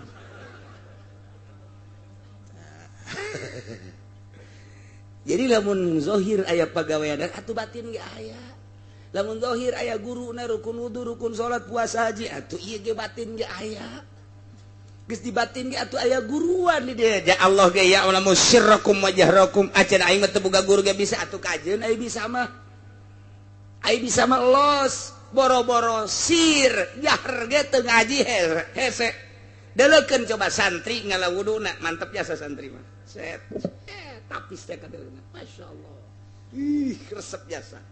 Jadi lamun zohir aya pagawean atuh batin ge aya. Lamun zohir aya guruna rukun wudu, rukun salat, puasa, haji atuh ieu ge batin ge aya. Geus di batin ge atuh aya guruan di dieu. Ja Allah ge ya alamu sirrakum wa jahrakum. Acan aing mah teu boga guru ge bisa atuh kajeun aing bisa mah. Aing bisa mah los boro-boro sir jahar ge teu ngaji hese. Deleukeun coba santri ngala wuduna mantep jasa santri mah. Set. Tapis teh kadeuleuh. Masya Allah. Ih, resep jasa.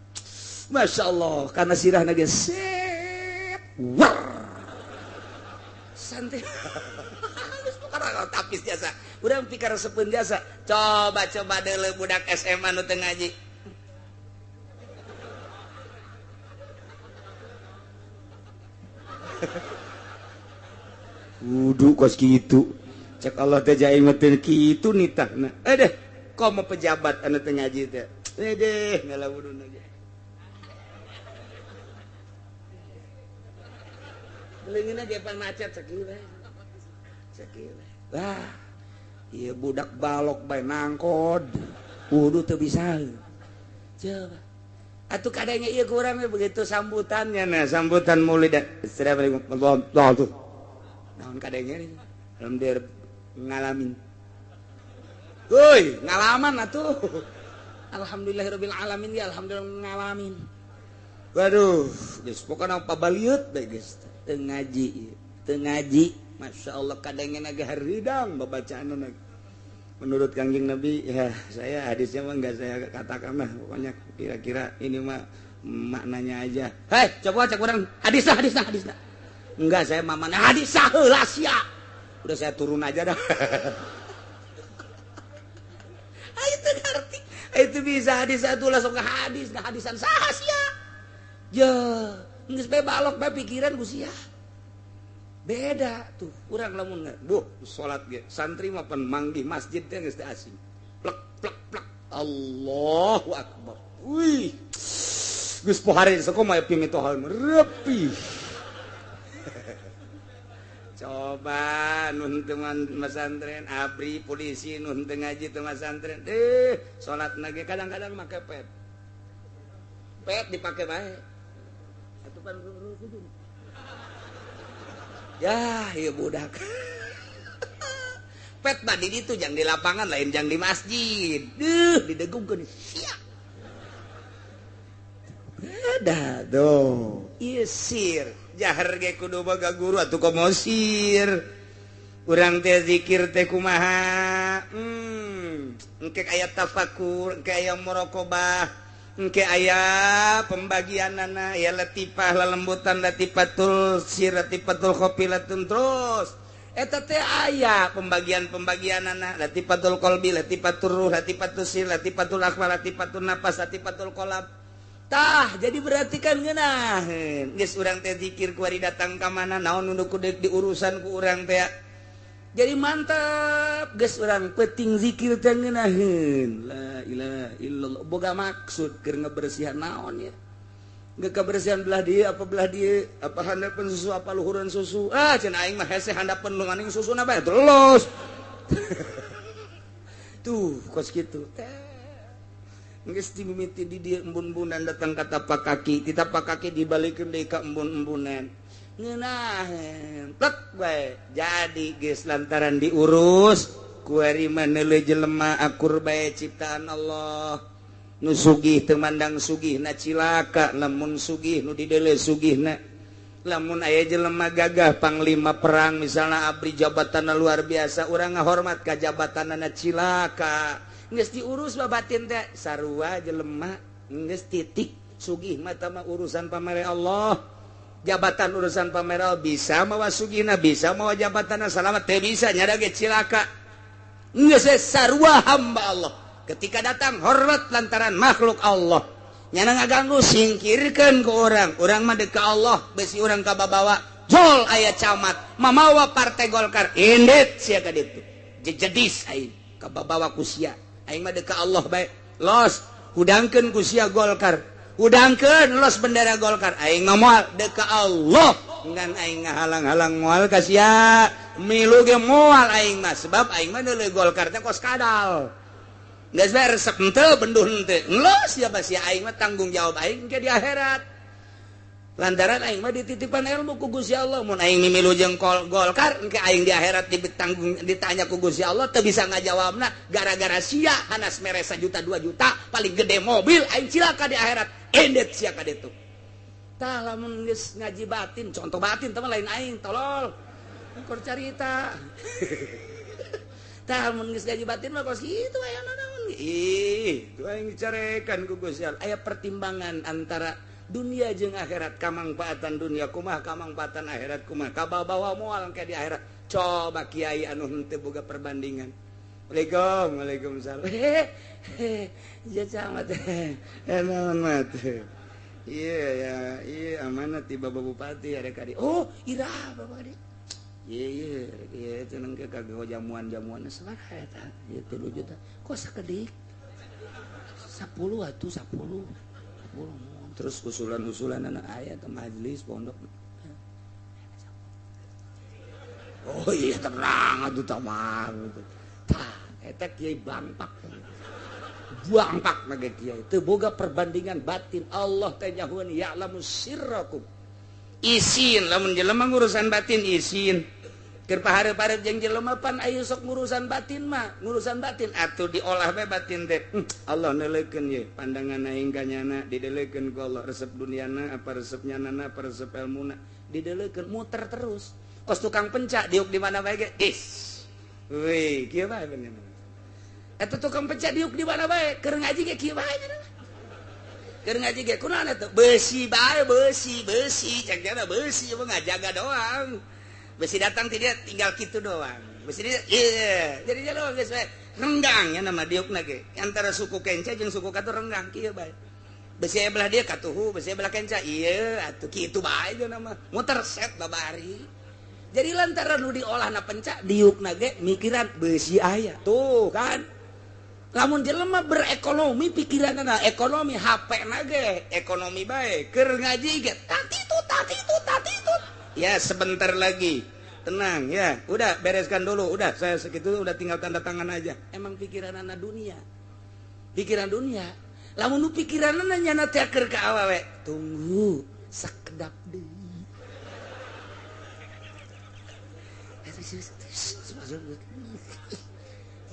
Masya Allah, karena sirahna ge set. War. Santri. Geus pokona tapis jasa. Urang pikir resepeun jasa. Coba-coba deuleu budak SMA nu teu ngaji. Wudu kos kitu. Cek Allah teh jaing mah teu kitu nitahna. Deh, komo pejabat anu teu ngaji teh. Deh, ngala wuduna ge. Leungeunna ge pan macet sakieu bae. Sakieu bae. Wah, ieu budak balok bae nangkod. Wudu teu bisa. Coba. Atuh kadangnya ieu kurang begitu sambutannya nah, sambutan maulid. Assalamualaikum warahmatullahi wabarakatuh. Naon kadangnya alhamdulillah ngalamin. Woi, ngalaman atuh. Alhamdulillahirabbil alamin ya, alhamdulillah ngalamin. Waduh, geus pokona pabaliut bae geus. Teu ngaji, teu ngaji. Masyaallah kadangnya ge hareudang babacaanna. Menurut Kangjeng Nabi, ya saya hadisnya mah enggak saya katakan lah, pokoknya kira-kira ini mah maknanya aja. Hei, coba cek urang hadisna, hadisna, hadisna. Enggak, saya mamana hadisah heula sia. Udah saya turun aja dah. Itu ngerti. Itu bisa hadis satu langsung ke hadis, ke hadisan saha sia. Ya, geus bae balok bae pikiran ku sia. Beda tuh, urang lamun buh salat ge, santri mah pan manggih masjid teh geus teu asing. Plek plek plek. Allahu akbar. Wih. Geus pohare sakomaha pimitohan repi. Coba nun teu masantren, abri polisi nun teu ngaji teu masantren. Salat ge kadang-kadang make pet. Pet dipake bae. Atuh pan kudu. Ya, ieu budak. Pet mah di ditu jang di lapangan lain jang di masjid. Duh, didegungkeun sia. Beda tuh. Ieu sir, jahar ge kudu boga guru atuh komo sir. Urang teh zikir teh kumaha? Engke aya tafakur, engke aya muraqabah. Engke aya pembagianana ya latifah lalembutan latifatul sir latifatul khofilatun terus eta teh aya pembagian-pembagianana latifatul qalbi latifatul ruh latifatul sir latifatul akhwa latifatul nafas latifatul qalb. Tah jadi berarti kan ngeunaheun geus urang teh zikir kuari datang ka mana naon nu kudu diurusan ku urang teh jadi mantap geus urang penting zikir teh ngeunaheun la ilaha illallah boga maksud keur ngebersihan naon ya geus kabersihan belah dieu apa belah dieu apa handapeun susu apa luhureun susu ah cenah aing mah hese handapeun lu maning susuna bae terus tuh kos kitu teh geus dimimiti di dieu embun-embunan datang ka tapak kaki ti tapak kaki dibalikeun deui ka embun-embunan ngeunaheun plek bae jadi geus lantaran diurus kuari mah neuleuh jelema akur bae ciptaan Allah nu sugih teu mandang sugihna cilaka lamun sugih nu dideuleu sugihna lamun aya jelema gagah panglima perang misalna abri jabatanna luar biasa urang ngahormat ka jabatanna cilaka geus diurus babatin teh sarua jelema Geus titik sugih mah mah urusan pamere Allah. Jabatan urusan pamere Allah, bisa mawa sugihna, bisa mawa jabatanna, salamat teu bisa nyada ge cilaka. Geus sarua hamba Allah. Ketika datang hormat lantaran makhluk Allah. Nyana ngaganggu singkirkan ke orang. Urang mah deuk ka Allah, besi urang kababawa. Jol aya camat, mamawa partai Golkar, indit sia ka ditu. Jejedis aing kababawa ku sia. Aing mah deuk ka Allah bae. Los, hudangkeun ku sia Golkar. Hudangkeun los bendera Golkar. Aing mah moal deuk ka Allah. Ngan aing ngahalang-halang moal ka sia. Milu ge moal aing mah sebab aing mah deuleu Golkar teh kos kadal. Geus bae resep henteu benduh henteu. Los sia sia aing mah tanggung jawab aing ke di akhirat. Lantaran aing mah dititipan ilmu ku Gusti Allah, mun aing mimilu jeung Golkar engke aing di akhirat ditanggung ditanya ku Gusti Allah teu bisa ngajawabna gara-gara sia hanas mere 1 juta 2 juta paling gede mobil aing cilaka di akhirat endet sia ka ditu. Tah lamun geus ngaji batin, contoh batin teh lain aing tolol. Keur carita. Tah lamun geus ngaji batin mah kos kitu aya naon. Ih, tu aing dicarekan ku Gusti Allah. Aya pertimbangan antara dunia jeung akhirat, kamangfaatan dunia kumaha, kamangfaatan akhirat kumaha, kababawa moal engke di akhirat. Coba kiai anu henteu boga perbandingan. Waalaikum, waalaikumsalam. Ya camat. Naon mat. Iya ya, iya amanat ti Bapak Bupati ada kadi. Oh, ira Bapak kadi. Iya iya, iya cenah ke kagak jamuan-jamuan sabaraha eta? Ieu 3 juta. Kok sakedik? 10 atuh 10. 10. Terus usulan-usulan anak ayah ke majelis pondok. Oh iya tenang atuh tamang. Tah eta kiai bangpak. Bangpak mah kiai. Teu boga perbandingan batin. Allah teh nyahueun ya'lamu sirrakum. Isin lamun jelema ngurusan batin isin. Keur pahareup-hareup jeung jelema pan aya sok ngurusan batin mah, ngurusan batin atuh diolah bae batin teh. Allah neuleukeun ye pandangan aing ka nyana dideulekeun ku Allah resep duniana apa resep nyanana apa resep elmuna dideulekeun muter terus. Kos tukang pencak diuk di mana bae ge is. Wih, kieu bae bener. Eta tukang pencak diuk di mana bae keur ngaji ge kieu bae nya. Keur ngaji ge kunaon eta? Beusi bae beusi, beusi cek jana beusi mah ngajaga doang. Besi datang tidak tinggal gitu doang. Besi dia iya, jadi dia doang geus renggang ya nama diukna ge. Antara suku kenca jeung suku katu renggang kieu bae. Besi aya belah dia katuhu, besi aya belah kenca ieu atuh kitu bae jeung nama. Muter set babari. Jadi lantaran nu diolahna pencak diukna ge mikiran besi aya. Tuh kan. Lamun jelema berekonomi pikiranna ekonomi HP na ge ekonomi bae. Keur ngaji ge tatitut tatitut tatitut. Ya sebentar lagi, tenang ya. Udah bereskan dulu, udah saya segitu udah tinggal tanda tangan aja. Emang pikiran anak dunia, pikiran dunia. Lamun nu pikiran nyana teh keur ka awewe, tunggu sakedap deui.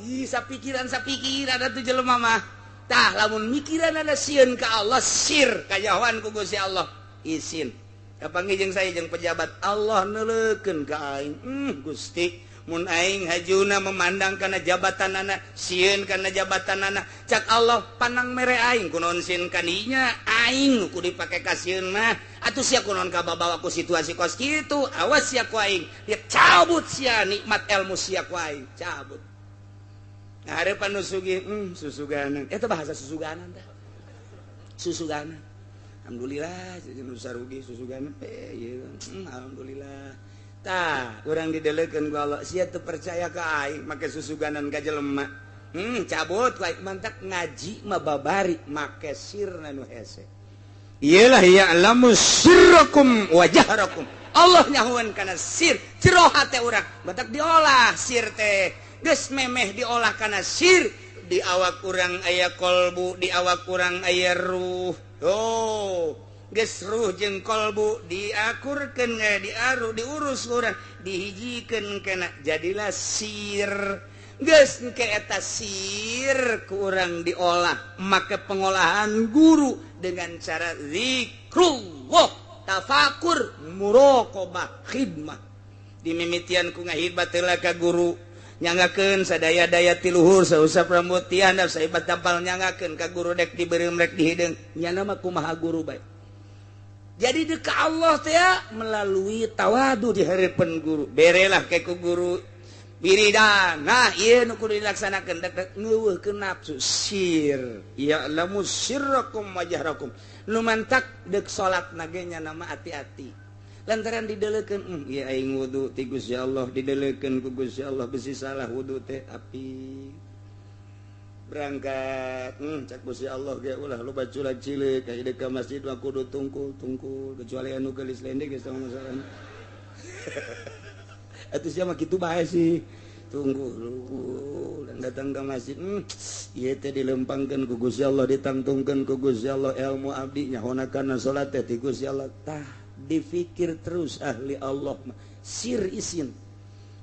Ih, sapikiran atuh jelema mah. Tah lamun mikiran ana sieun ka Allah, sir kajahoan ku Gusti Allah. Isin. Kapanggih jeung saya jeung pejabat Allah neuleukeun ka aing. Gusti, mun aing hajuna memandang kana jabatanana, sieun kana jabatanana. Cak Allah panang mere aing kunaon sieun kaninya, aing nu kudu dipake ka sieun mah. Atuh sia kunaon kababawa ku situasi kos kitu, awas sia ku aing. Dia cabut sia nikmat ilmu sia ku aing, cabut. Ngaharepan nu sugih, susuganan. Eta bahasa susuganan tah. Susuganan. Alhamdulillah, nu sarugi susuganan. Ieu, alhamdulillah. Tah, urang didelekeun ku Allah, sia teu percaya ka aing make susuganan ka jelema. Cabut ku aing mantak ngaji mah babari make sirna nu hese. Iyalah ya'lamu sirrakum wa jahrakum. Allah nyahuan kana sir, jero hate urang. Batak diolah sir teh. Geus memeh diolah kana sir, di awak urang aya kolbu, di awak urang aya ruh. Oh, geus ruh jeung kolbu diakurkeun diaru diurus urang, dihijikeun kana jadilah sir. Geus engke eta sir ku urang diolah make pengolahan guru dengan cara zikrullah, tafakur, muraqabah, khidmah. Dimimitian ku ngahidmat heula ka guru. Nyanggakeun sadaya-daya ti luhur sausap rambut ti handap saibat tampal nyanggakeun ka guru dek dibeureum rek dihideung. Nyana mah kumaha guru bae. Jadi dek ka Allah teh melalui tawadu di hareupeun guru. Berelah ke ku guru wiridan. Nah, ieu nu kudu dilaksanakeun dek ngeuweuhkeun nafsu sir. Ya'lamu sirrakum wa jahrakum. Nu mantak dek salat nage nyana mah ati-ati. Lantaran didelekeun ieu aing wudu ti Gusti Allah didelekeun ku Gusti Allah besi salah wudu teh api berangkat cak Gusti Allah ge ulah loba culak cileuk ka deuk ka masjid mah kudu tungkul-tungkul kecuali anu geulis lendek geus tong masalah. Atuh sia mah kitu bae sih tunggu dan datang ke masjid ieu teh dilempangkeun ku Gusti Allah ditangtungkeun ku Gusti Allah ilmu abdi nyahona kana salat teh ti Gusti Allah tah difikir terus ahli Allah sir isin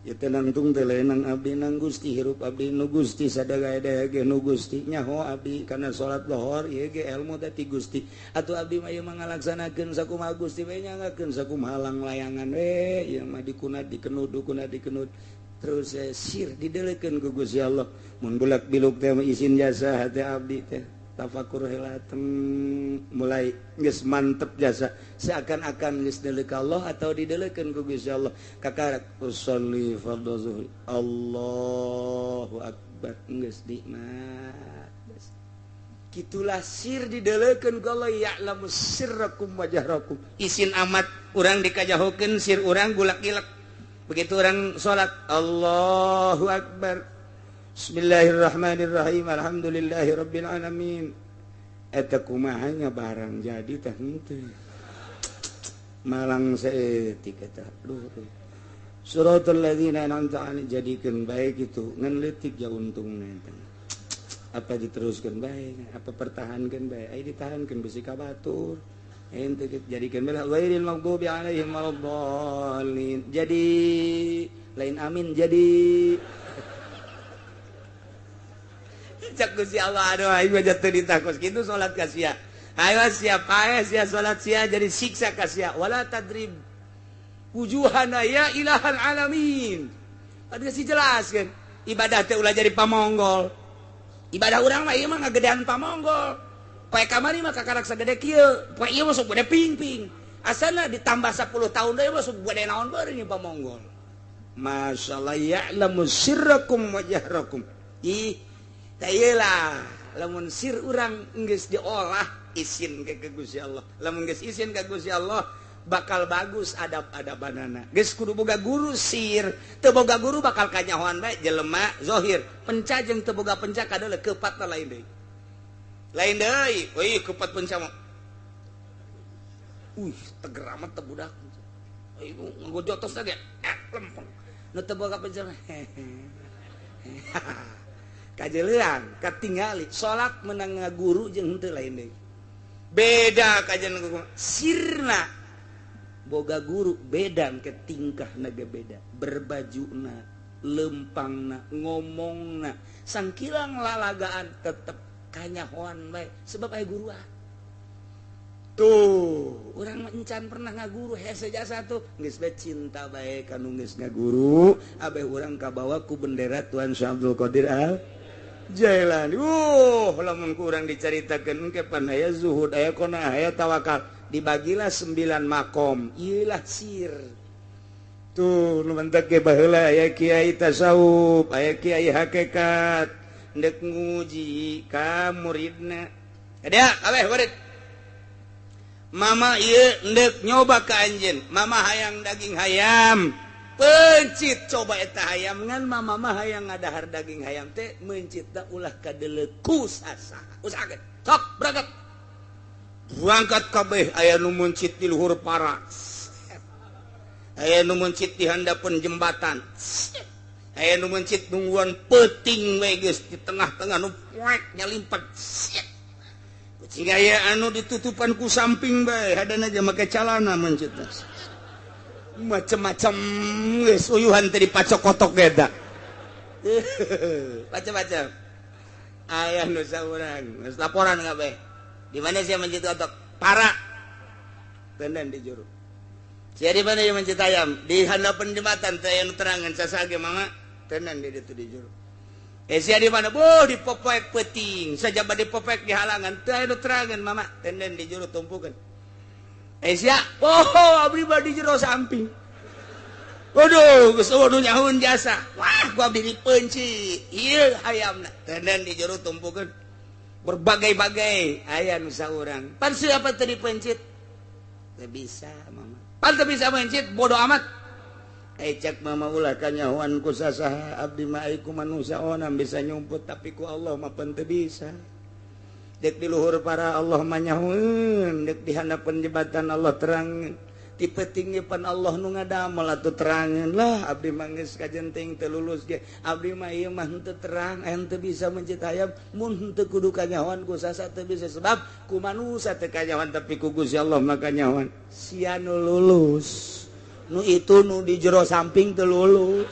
ya tenangtung teh nang abdi nang Gusti hirup abdi nu Gusti sadaya-daya ge nu Gusti nyaho abdi kana salat lohor ieu ge ilmu teh ti Gusti atuh abdi mah ieu mah ngalaksanakeun sakumaha Gusti we nyanggakeun sakumaha langlayangan we ieu mah dikunat dikenud dikunat dikenud terus sir didelekeun ku Gusti Allah mun bulak biluk teh isin jasa hate abdi teh tafakur heula mulai geus mantep jasa seakan-akan geus deuleuh ka Allah atau didelekeun ku Gusti Allah kakarak usolli fardhu zuhri Allahu akbar geus nikmat kitulah sir didelekeun ku Allah ya'lamu sirrakum wa jahrakum isin amat urang dikajahokeun sir urang gulak-gilek begitu urang salat Allahu akbar Bismillahirrahmanirrahim alhamdulillahirabbil alamin eta kumaha nya barang jadi teh henteu malang saeutik eta duh suratul ladzina an'amta alaihim jadikeun bae kitu ngan leutik ja untungna eta apa diteruskeun bae apa pertahankeun bae ai ditahankeun bisi ka batur henteu jadikeun bae ghairil maghdubi alaihim waladdallin jadi lain amin jadi cak Gusti Allah aduh aing mah jatuh ditakos kitu salat ka sia ayo sia pae sia salat sia jadi siksa ka sia wala tadrib wujuhana ya ilahal alamin ada sih jelas kan ibadah teh ulah jadi pamonggol ibadah urang mah ieu mah ngagedean pamonggol poe kamari mah kakarak sagede kieu poe ieu mah sok gede ping-ping asana ditambah 10 tahun deui mah sok gede naon beureun ieu pamonggol masyaallah ya'lamu sirrakum wa jahrakum ih lah lamun sir urang geus diolah isin ke Gusti Allah lamun geus isin ka Gusti Allah bakal bagus adab-adabanana geus kudu boga guru sir teu boga guru bakal kanyahoan bae jelema zahir penca jeung teu boga penca kadeuleu keupatna lain deui euy keupat penca mah uih teger amat teh budak euy ngojotos ge lempeng nu teu boga penca kajeleang katingali salat menang ngaguru jeung henteu lain deui beda kajian sirna boga guru beda ke tingkahna ge beda berbajuna lempangna ngomongna sangkilang lalagaan tetep kanyahoan bae sebab aya guruan tuh urang encan pernah ngaguru hese jasa tuh geus bae cinta bae ka nu geus ngaguru abeh urang kabawa ku bendera Tuan Syekh Abdul Qadir Al Jailani. Lamun kurang diceritakan engke pan aya zuhud aya qanaah aya tawakal dibagilah 9 makom ieulah sir tuh nu mentek ge baheula aya kiai tasawuf aya kiai hakikat ndek nguji ka muridna ada kabeh murid mama ieu ndek nyoba ka anjeun mama hayang daging hayam pencit coba eta hayam ngan mama mah hayang ngadahar daging hayam teh mencit da ulah kadeuleu ku sasaha usahakeun sok berangkat berangkat kabeh aya nu mencit di luhur para aya nu mencit di handapeun jembatan aya nu mencit nungguan peuting we geus di tengah-tengah nu poek nyalimpet kucing aya anu ditutupan ku samping bae hadana aja make calana mencit macam-macam geus uyuhan teh dipacokotok eta macam-macam aya nu saurang geus laporan kabeh di mana sia mencit kotok para tenden di juru sia di mana ieu mencit ayam di handapeun jembatan teh anu terangan sasage mama Tenan di ditu di jero. Sia di mana? Boh di popoek peuting, sajaba di popoek di halangan teu aya nu terangeun mama. Tenan di jero tumpukeun. Sia, oh abdi mah di jero samping. Waduh, geus eueuh nu nyahueun jasa. Wah, gua abdi dipeunci. Ieu hayamna. Tenan di jero tumpukeun. Berbagai-bagai aya nu saurang. Pan siapa teu dipencit? Teu bisa, mama. Pan teu bisa mencit, bodoh amat. Cek mama ulah kanyahoan ku sasaha abdi mah ai ku manusia onam bisa nyumput tapi ku Allah mah pan teu bisa. Dek di luhur para Allah mah nyahoeun, dek di handapeun jembatan Allah terang, ti peuting pan Allah nu ngadamel atuh terangeun lah abdi mah geus kajenting teu lulus ge. Abdi mah ieu mah henteu terang, henteu bisa mencit hayam mun henteu kudu kanyahoan ku sasaha teu bisa sebab ku manusia teu kanyahoan tapi ku Gusti Allah mah kanyahoan. Sia nu lulus. Nu itu nu di jero samping teu lulus.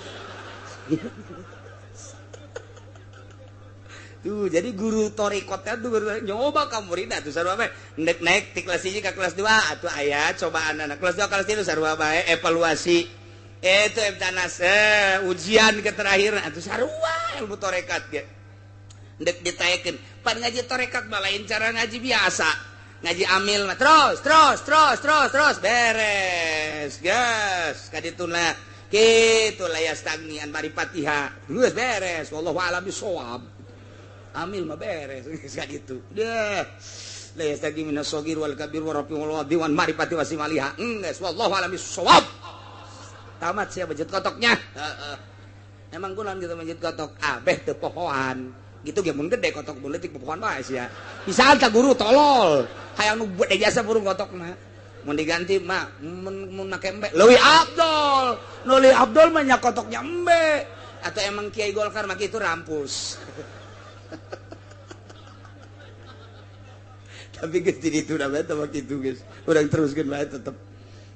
Tuh jadi guru torikotnya tuh guru nyoba ka murid atuh sarua bae. Ndek naik ti kelas 1 ka kelas 2 atuh aya cobaan anak kelas 2 kelas 3 sarua bae evaluasi. Itu ebtanas ujian ke terakhir atuh sarua ilmu torekat ge. Ndek ditaekeun. Pan ngaji torekat mah lain cara ngaji biasa. Ngaji amil mah terus terus terus terus terus beres gas kadituna kitu layastagni an marifatiha geus beres wallahu a'lam bissawab amil mah beres geus kaditu deh layastagni minas sagir wal kabir wa rafi wal wadi wan marifati wasimaliha geus wallahu a'lam bissawab tamat sia mencet kotoknya heeh emang kunaon kitu mencet kotok abeh teu pohoan gitu ge mun gede kotok leutik pohoan wae sia bisa ta guru tolol hayang nu gede jasa burung kotokna mun diganti mah mun make embe leuwih abdol nu leuwih abdol mah nya kotoknya embe atau emang kiai Golkar mah kitu rampus tapi geus di ditu da bae teh kitu geus urang teruskeun bae tetep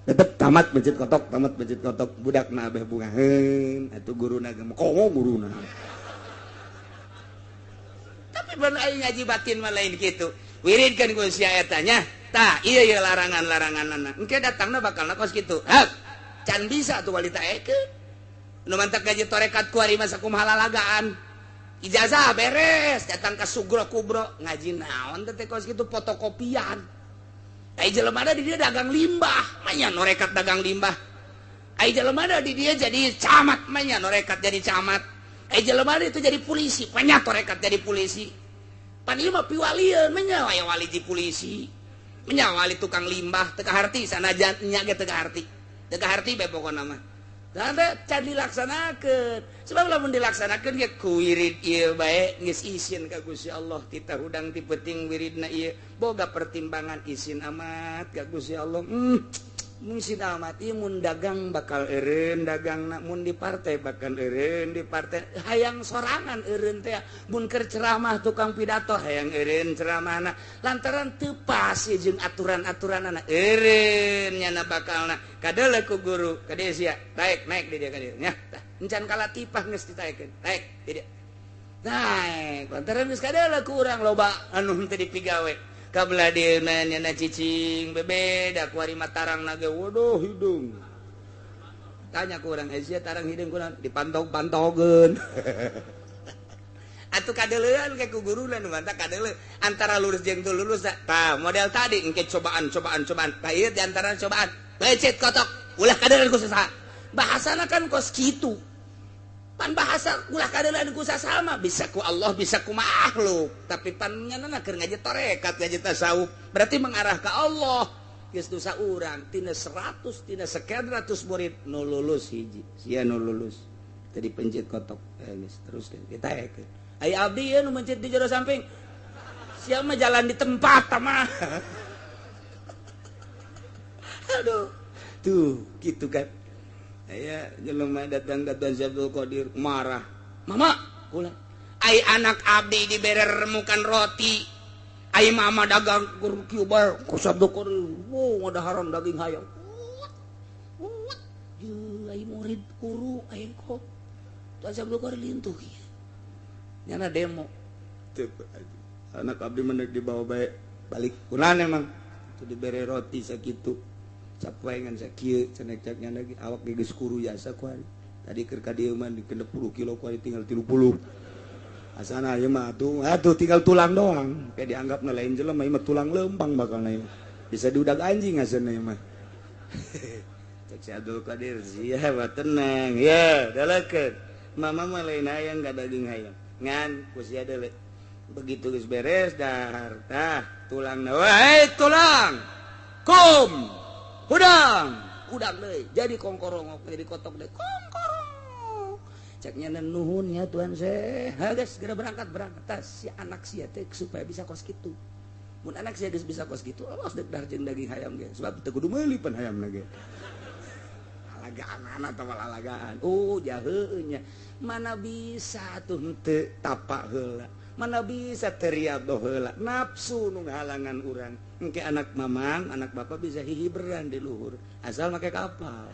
tetep tamat masjid kotok tamat masjid kotok budakna abeh bungaheun atuh guruna ge komo guruna. Tapi bener aing ngaji batin mah lain kitu. Wiridkeun ku sia eta nya. Tah, ieu ieu larangan-laranganna. Engke datangna bakalna kos kitu. Heup. Can bisa tuh wali taekeun. Nu mantak ngaji torekat ku ari mah sakumaha lalagaan. Ijazah beres, datang ka Sugro Kubro, ngaji naon teh kos kitu fotokopian. Ai jelema di dia dagang limbah, mah nya norekat dagang limbah. Ai jelema di dia jadi camat, mah nya norekat jadi camat. Jelema itu jadi polisi, banyak torekat jadi polisi. Pan ieu mah piwalieun nya aya wali di polisi. Nya wali tukang limbah teu kaharti sanajan nya ge teu kaharti. Teu kaharti bae pokona mah. Da can dilaksanakeun. Sebab lamun dilaksanakeun ge ku wirid ieu bae geus isin ka Gusti Allah titah hudang ti peuting wiridna ieu. Boga pertimbangan isin amat ka Gusti Allah. Mungkin amat ieu mun dagang bakal eureun dagangna mun di partai bakal eureun di partai hayang sorangan eureun teh mun keur ceramah tukang pidato hayang eureun ceramahna lantaran teu pas jeung aturan-aturanana eureun nyana bakalna kadeuleu ku guru ka dieu sia naik naik di dieu ka dieu nya tah encan kalatipah geus ditaekeun naik di dieu naik lantaran geus kadeuleu ku urang loba anu henteu dipigawe kabelah dia nanya cicing bebeda ku ari mah tarang nage waduh hidung tanya ku urang Asia tarang hidung kurang dipantog-pantogeun atuh kadeleuan ke ku guruna nu mantap kadeuleu antara lurus jeung teu lulus tah model tadi engke cobaan cobaan cobaan tah ieu di antara cobaan becet kotok ulah kadeleuan ku sasaha bahasana kan kos kitu pan bahasa ulah kadeuleuan ku sasama bisa ku Allah bisa ku makhluk tapi pan nyanana keur ngaji tarekat ngaji tasawuf berarti mengarah ka Allah geus dosa urang tina 100 tina sekian ratus murid nu lulus hiji sia nu lulus tadi pencet kotok geus teruskeun ditaekeun ai abdi ieu nu mencet di jero samping sia mah jalan di tempat mah aduh tuh kitu kan. Aya jelema datang ka Tuan Abdul Qadir marah. Mama, kula. Ai anak abdi dibere remukan roti. Ai mama dagang kur kieu bae ku Abdul Qadir. Wo ngadaharan daging hayam. Wut. Ye ai murid guru ai kok. Tuan Abdul Qadir lintuh ieu. Nyana demo. Teu anak abdi mah dibawa bae balik. Kunaon emang? Itu dibere roti sakitu. Capoengan sakieu cenekceknya lagi awak geus kuru jasa ku ari Tadi keur ka dieu mah 60 kilo kuari tinggal 30. Asana ieu mah atuh, atuh tinggal tulang doang. Kayak dianggap lain jelema ieu mah tulang lempang bakal ieu. Bisa diudag anjing asana ieu mah. Cek si Abdul Qadir, sia mah tenang ya, dalekeun. Mama mah lain hayang ka daging hayam. Ngan ku sia deuleu. Begitu geus beres dahar tah tulang wae tulang. Kum hudang, hudang deui. Jadi kongkorongok jadi kotok deui. Kongkorong. Ceknya nuhun ya Tuhan saya. Geus segera berangkat berangkat tas si anak sia teh supaya bisa kos kitu. Mun anak sia geus bisa kos kitu, awas deuk dahar jeung daging hayam ge. Sebab teu kudu meuli pan hayam ge. Alagaan atau alagaan. Oh jaheunya. Mana bisa tuh henteu tapak heula. Mana bisa teriadoh heula. Nafsu nu ngahalangan urang. Engke anak mamang, anak bapak bisa hihiberan di luhur asal make kapal.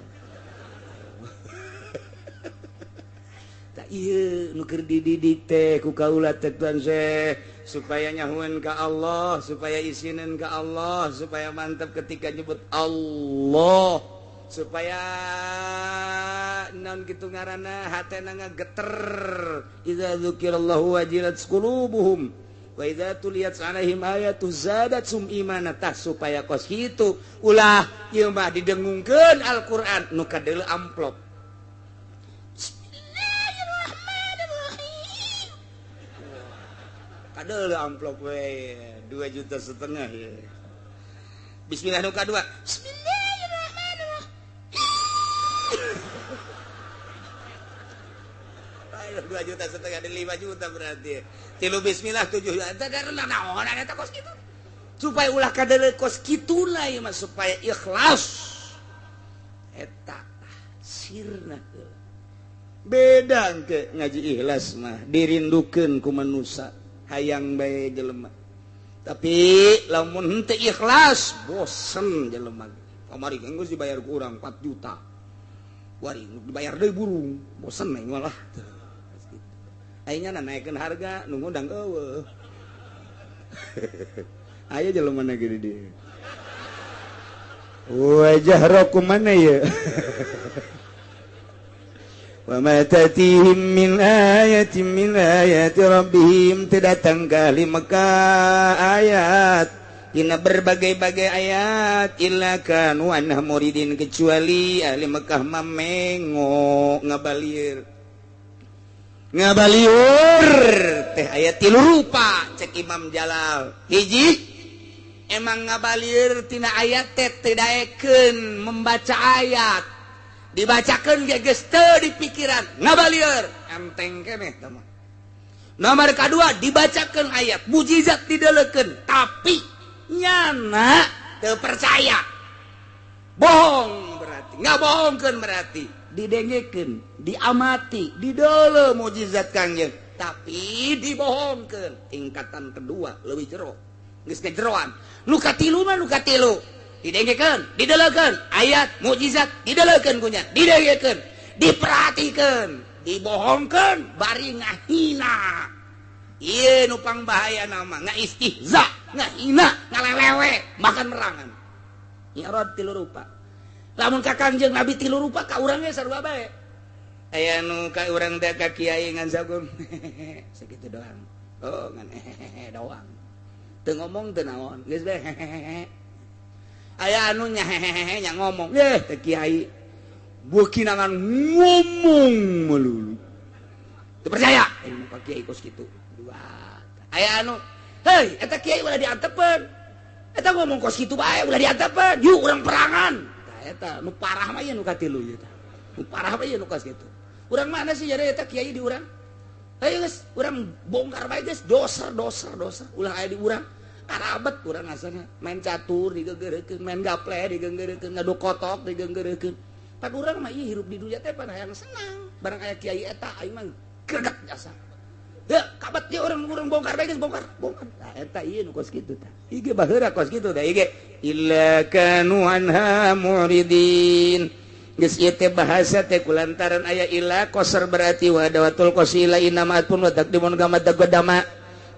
Tak ieu nu keur dididik teh ku kaula teh Tuan Syekh supaya nyahueun ka Allah, supaya isineun ka Allah, supaya mantap ketika nyebut Allah, supaya naon kitu ngaranna hatena ngageter. Idza dzukirallahu wajilat qulubuhum wa idza tuliyat alaihim ayatu zadatsum imana. Tah supaya kos kitu ulah ieu mah didengungkeun Al-Qur'an nu kadeuleu amplop. Bismillahirrahmanirrahim. Kadeuleu amplop we 2,5 juta ya. Bismillah nu kadua. Bismillahirrahmanirrahim. 2,5 juta ada 5 juta berarti. Tilu bismillah 7 juta. Karena naon eta kos kitu. Supaya ulah kadeuleu kos kitu lah ieu mah supaya ikhlas. Eta sirna heula. Beda engke ngaji ikhlas mah dirindukeun ku manusa hayang bae jelema. Tapi lamun henteu ikhlas bosen jelema. Kamari geus dibayar ku urang 4 juta. Wari dibayar deui burung, bosen aing malah. Aingnya naikkeun harga nu ngundang eueuh. Aya jelema na gede dieu. Wajah roku mana ya? Wa ma tatihim min ayatin min ayati rabbihim, datang ka ahli Mekah ayat dina berbagai-bagai ayat illa kanu anha muridin, kecuali ahli Mekah mamengo ngabalieur. Ngabalieur teh aya tilu rupa cek Imam Jalal. Hiji emang ngabalieur tina ayat teh teu daekeun membaca ayat. Dibacakeun ge geus teu di pikiran, ngabalieur enteng keneh tah mah. Nomor kadua dibacakeun ayat, mujizat dideulekeun tapi nyana teu percaya. Bohong berarti, ngabohongkeun berarti. Didengekeun, diamati, dideuleu mujizat Kangjeng, tapi dibohongkeun. Tingkatan kedua leuwih jero. Geus ngejeroan. Nu katilu mah nu katilu. Didengekeun, dideleukeun, ayat mujizat dideleukeun kunya, didengekeun, diperhatikeun, dibohongkeun bari ngahina. Ieu nu pangbahaya nama, ngaistihza, ngahina, ngalelewe, makan merangan. Nyorot tilu rupa. Lamun ka Kangjeng Nabi tilu rupa ka urang ge sarua bae. Aya nu ka urang teh ka kiai ngan sakum sakitu doang. Oh ngan doang. Teu ngomong teu naon, geus bae. Aya anu nya hehehe nya ngomong, yeh teh kiai beuki ngan ngomong melulu. Teu percaya nu ka kiai kos kitu. Dua. Aya anu, heuy eta kiai ulah diantepeun. Eta ngomong kos kitu bae ulah diantepeun. Yuk urang perangan. Eta nu parah mah ieu nu katilu ieu tah. Nu parah mah ieu nu kos kitu. Urang mana sih jadi eta kiai di urang? Hayu geus, urang bongkar bae geus, doser doser doser ulah aya di urang. Karabet urang asana main catur digeugeurekeun, main gaple digeugeurekeun, ngadu kotok digeugeurekeun. Pan urang mah ieu hirup di dunia teh pan hayang senang. Barang aya kiai eta aing mah greget jasa. Heuh, kabat ieu urang bongkar bae geus, bongkar, bongkar. Tah eta ieu nu kos kitu tah. Ieu ge baheula kos kitu tah ieu ge illa kanu anha muridin. Geus ieu teh bahasa teh kulantaran aya illa qasar berarti wa dawatul qasila inama pun wa taqdimun kama taqaddama.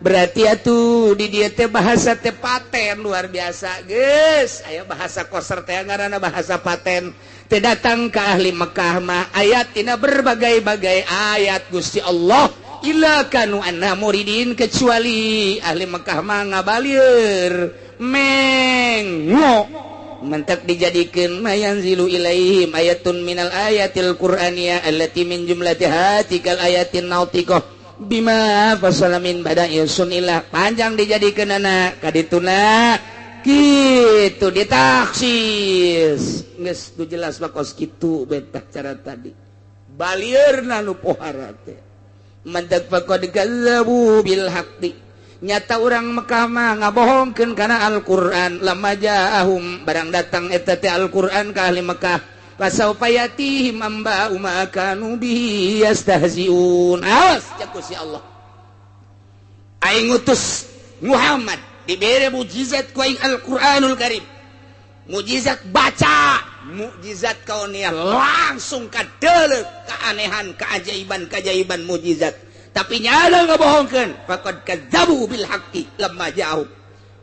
Berarti atuh di dieu teh bahasa teh paten luar biasa geus. Aya bahasa qasar teh ngaranna bahasa paten. Teu datang ka ahli Mekah mah ayatina berbagai-bagai ayat Gusti Allah illa kanu anna muridin kecuali ahli Mekah mah ngabalieur mengo mentak dijadikeun mayanzilu ilaihim ayatun minal ayatil qur'aniyah allati min jumlatiha tikal ayatin nautiqah bima fasala min bada'i sunillah panjang dijadikeun anak kadituna kitu ditaksis geus nu jelas mah kos kitu betah cara tadi balieurna nu pohara teh mantak faqad kazzabu bil haqqi nyata urang Mekah mah ngabohongkeun kana Al-Qur'an lamma ja'ahum barang datang eta teh Al-Qur'an ka ahli Mekah fasaufa yatihim amba'u ma kanu bihi yastahzi'un. Awas cek si Allah aing ngutus Muhammad dibere mukjizat ku aing Al-Qur'anul Karim, mukjizat baca, mukjizat kauniah langsung kadeuleuh keanehan, keajaiban-keajaiban mukjizat, tapi nyala ngabohongkeun faqad kadzabu bil haqqi lamma ja'u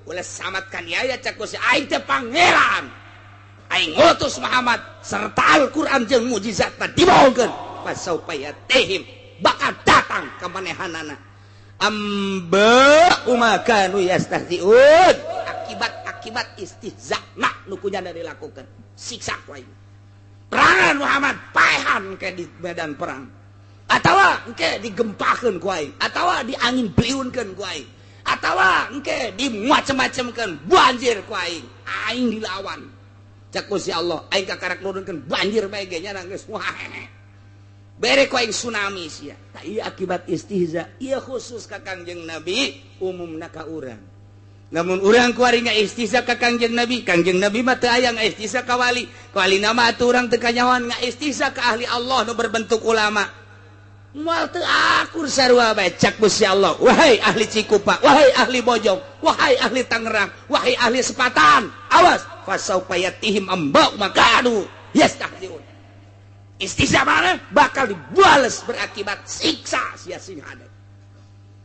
ulah samat kaniaya cek si aing teh pangeran aing ngutus Muhammad serta Al-Qur'an jeung mukjizat teh dibohongkeun fasaufa yatihim bakal datang ka manehanana amba umakanu yastahziun akibat-akibat istihza nak nu kunyana dilakukan siksa ku aing perangan Muhammad paehan ke di medan perang atawa engke digempakeun ku aing atawa diangin beliunkeun ku aing atawa engke dimacem-macemkeun banjir ku aing aing dilawan cek ku si Allah aing kakarak nurunkeun banjir bae ge nya geus wah bere ku aing tsunami sia. Tah ieu akibat istihza ieu khusus ka Kangjeng Nabi umumna ka urang. Namun urang kuari ngaistihza ka Kangjeng Nabi, Kangjeng Nabi mah teu aya ngaistihza ka wali. Wali nama atuh urang teu kanyahoan ngaistihza ka ahli Allah nu berbentuk ulama. Moal teu akur sarua bae cak Gusti Allah. Wahai ahli Cikupa, wahai ahli Bojong, wahai ahli Tangerang, wahai ahli Sepatan, awas fasaufa yatihim amba'u makanu yastahziun. Istihza mana bakal dibales berakibat siksa sia sing hade.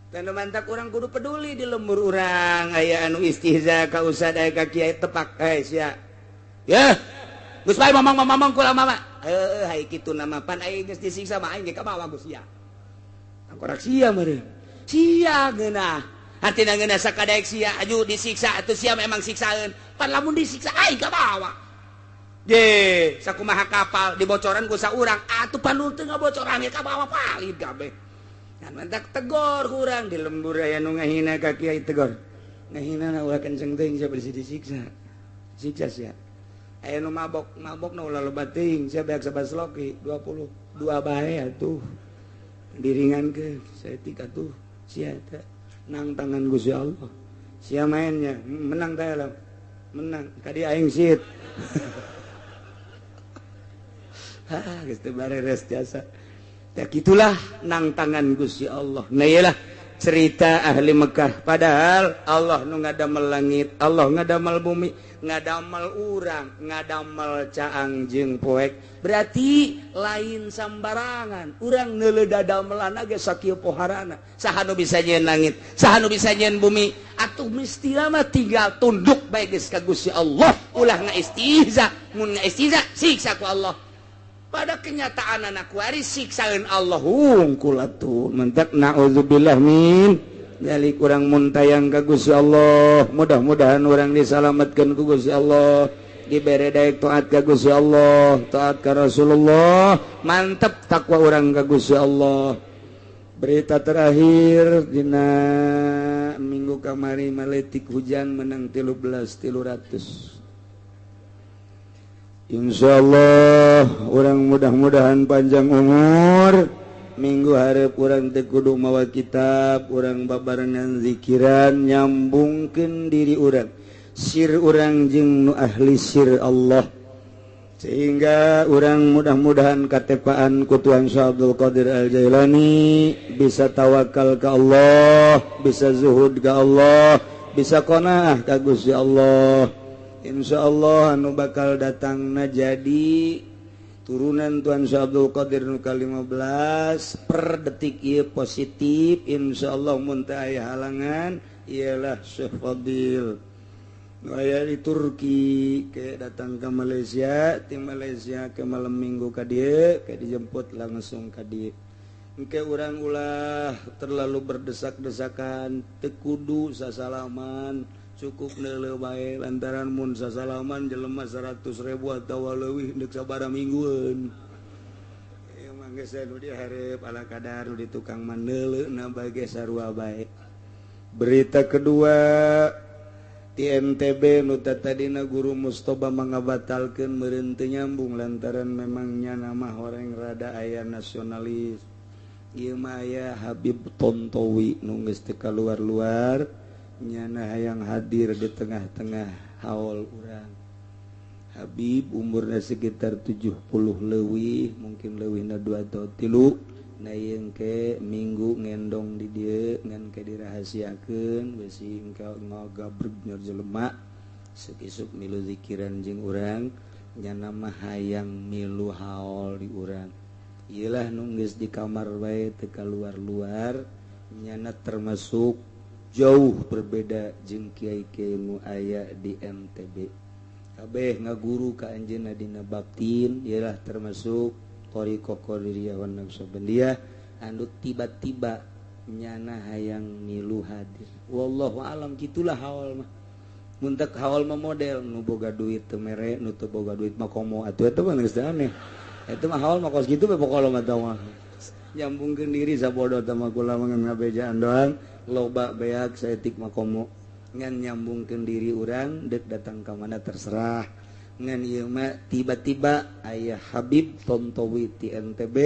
Tanda mantak urang kudu peduli di lembur urang aya anu istihza ka ustad aya ka kiai tepak sia. Ya. Geus bae mamang-mamang kula mama. Heuh hai kitu nama pan aing geus disiksa mah aing ge ka bawa geus sia. Angkorak sia meureun. Sia geunah. Hatina ngeunah sakadaek sia aju disiksa atuh sia memang siksaeun. Pan lamun disiksa aing ka bawa. Ye, sakumaha kapal dibocoran ku saurang atuh pan teu ngabocoran ge ka bawa palid kabeh. Kan mantak tegor kurang di lembur aya nu ngahina ka kiai tegor. Ngahina na ulah kenceng teuing sia bersih disiksa. Siksa sia. Aya nu mabok, mabokna ulah loba teuing sia beak sabasloki 22 bae atuh. Diringankeun saeutik atuh sia teh nang tangan Gusti Allah. Sia mainnya menang teh lah. Menang kadi aing sit. Hah, geus teu bareres jasa. Ya gitulah nang tangan Gusti Allah. Nah iyalah cerita ahli Mekah. Padahal Allah nu ngadamel langit, Allah ngadamel bumi, ngadamel urang, ngadamel caang jeung poek. Berarti lain sambarangan. Urang neuleuh dadamelan ge sakieu poharana. Saha nu bisa nyieun langit, saha nu bisa nyieun bumi. Atuh mesti mah tinggal tunduk bae geus ka Gusti Allah. Ulah ngaistihza, mun ngaistihza siksa ku Allah. Pada kenyataan anak waris siksaeun Allah hungkul atuh mentak naudzubillah min dzalik urang muntayang ka Gusti Allah. Mudah-mudahan urang disalametkeun ku Gusti Allah, dibere daek taat ka Gusti Allah, taat ka Rasulullah, mantep takwa urang ka Gusti Allah. Berita terakhir dina minggu kamari maletik hujan menang 13.300. Insya Allah orang mudah-mudahan panjang umur. Minggu hareup urang teu kudu mawa kitab, urang babarengan zikiran nyambungkeun diri urang, sir urang jeung nu ahli sir Allah, sehingga urang mudah-mudahan katepaan ku Tuhan Syekh Abdul Qadir Al-Jailani bisa tawakal ka Allah, bisa zuhud ka Allah, bisa qanaah ka Gusti Allah. Insya Allah anu bakal datangna jadi turunan Tuhan Syekh Abdul Qadir nu ka-15 per detik ieu positif. Insya Allah mun teu aya halangan ialah Syekh Fadil. Nu aya di Turki ke datang ke Malaysia, ti Malaysia ke malam Minggu ka dieu, ke dijemput langsung ka dieu. Engke urang ulah terlalu berdesak-desakan, teu kudu sasalaman, cukup neuleuh bae lantaran mun sasalaman jelema 100.000 atawa leuwih deuk sabaraha minggueun. Ieu mah geus nu dihareup ala kadar nu di tukang mah neuleuhna bae ge sarua bae. Berita kedua di NTB nu tadina guru Mustoba mangabatalkeun meureun teu nyambung lantaran memangnya nama horeng rada aya nasionalis. Ieu mah aya Habib Tontowi nu geus teu kaluar-luar nyana hayang hadir di tengah-tengah haul urang. Habib umurna sekitar 70 leuwih, mungkin leuwihna 2 atau 3. Nah ieu ke minggu ngendong di dieu ngan ke dirahasiakeun besi engkau ngagabreg nyor jelema isuk-isuk milu zikiran jeung urang nyana mah hayang milu haul di urang. Ieulah nu geus di kamar bae teu kaluar-luar nyana termasuk jauh berbeda jeung kiai-kiai nu aya di MTB. Kabeh ngaguru ka anjeunna dina batin ieulah termasuk Thariqah Qadiriyah wan Naqsyabandiyah anu tiba-tiba nyana hayang milu hadir. Wallahu alam gitulah haul mah. Mun tek haul mah model nu boga duit teu mere, nu teu boga duit mah komo atuh eta mah geus aneh. Eta mah haul mah kos kitu we pokona mah tah mah. Nyambungkeun diri sabodo tah mah kula mah ngabejaan doang, loba beak saeutik mah komo. Ngan nyambungkeun diri urang deuk datang ka mana terserah. Ngan ieu mah tiba-tiba aya Habib Tontowi ti NTB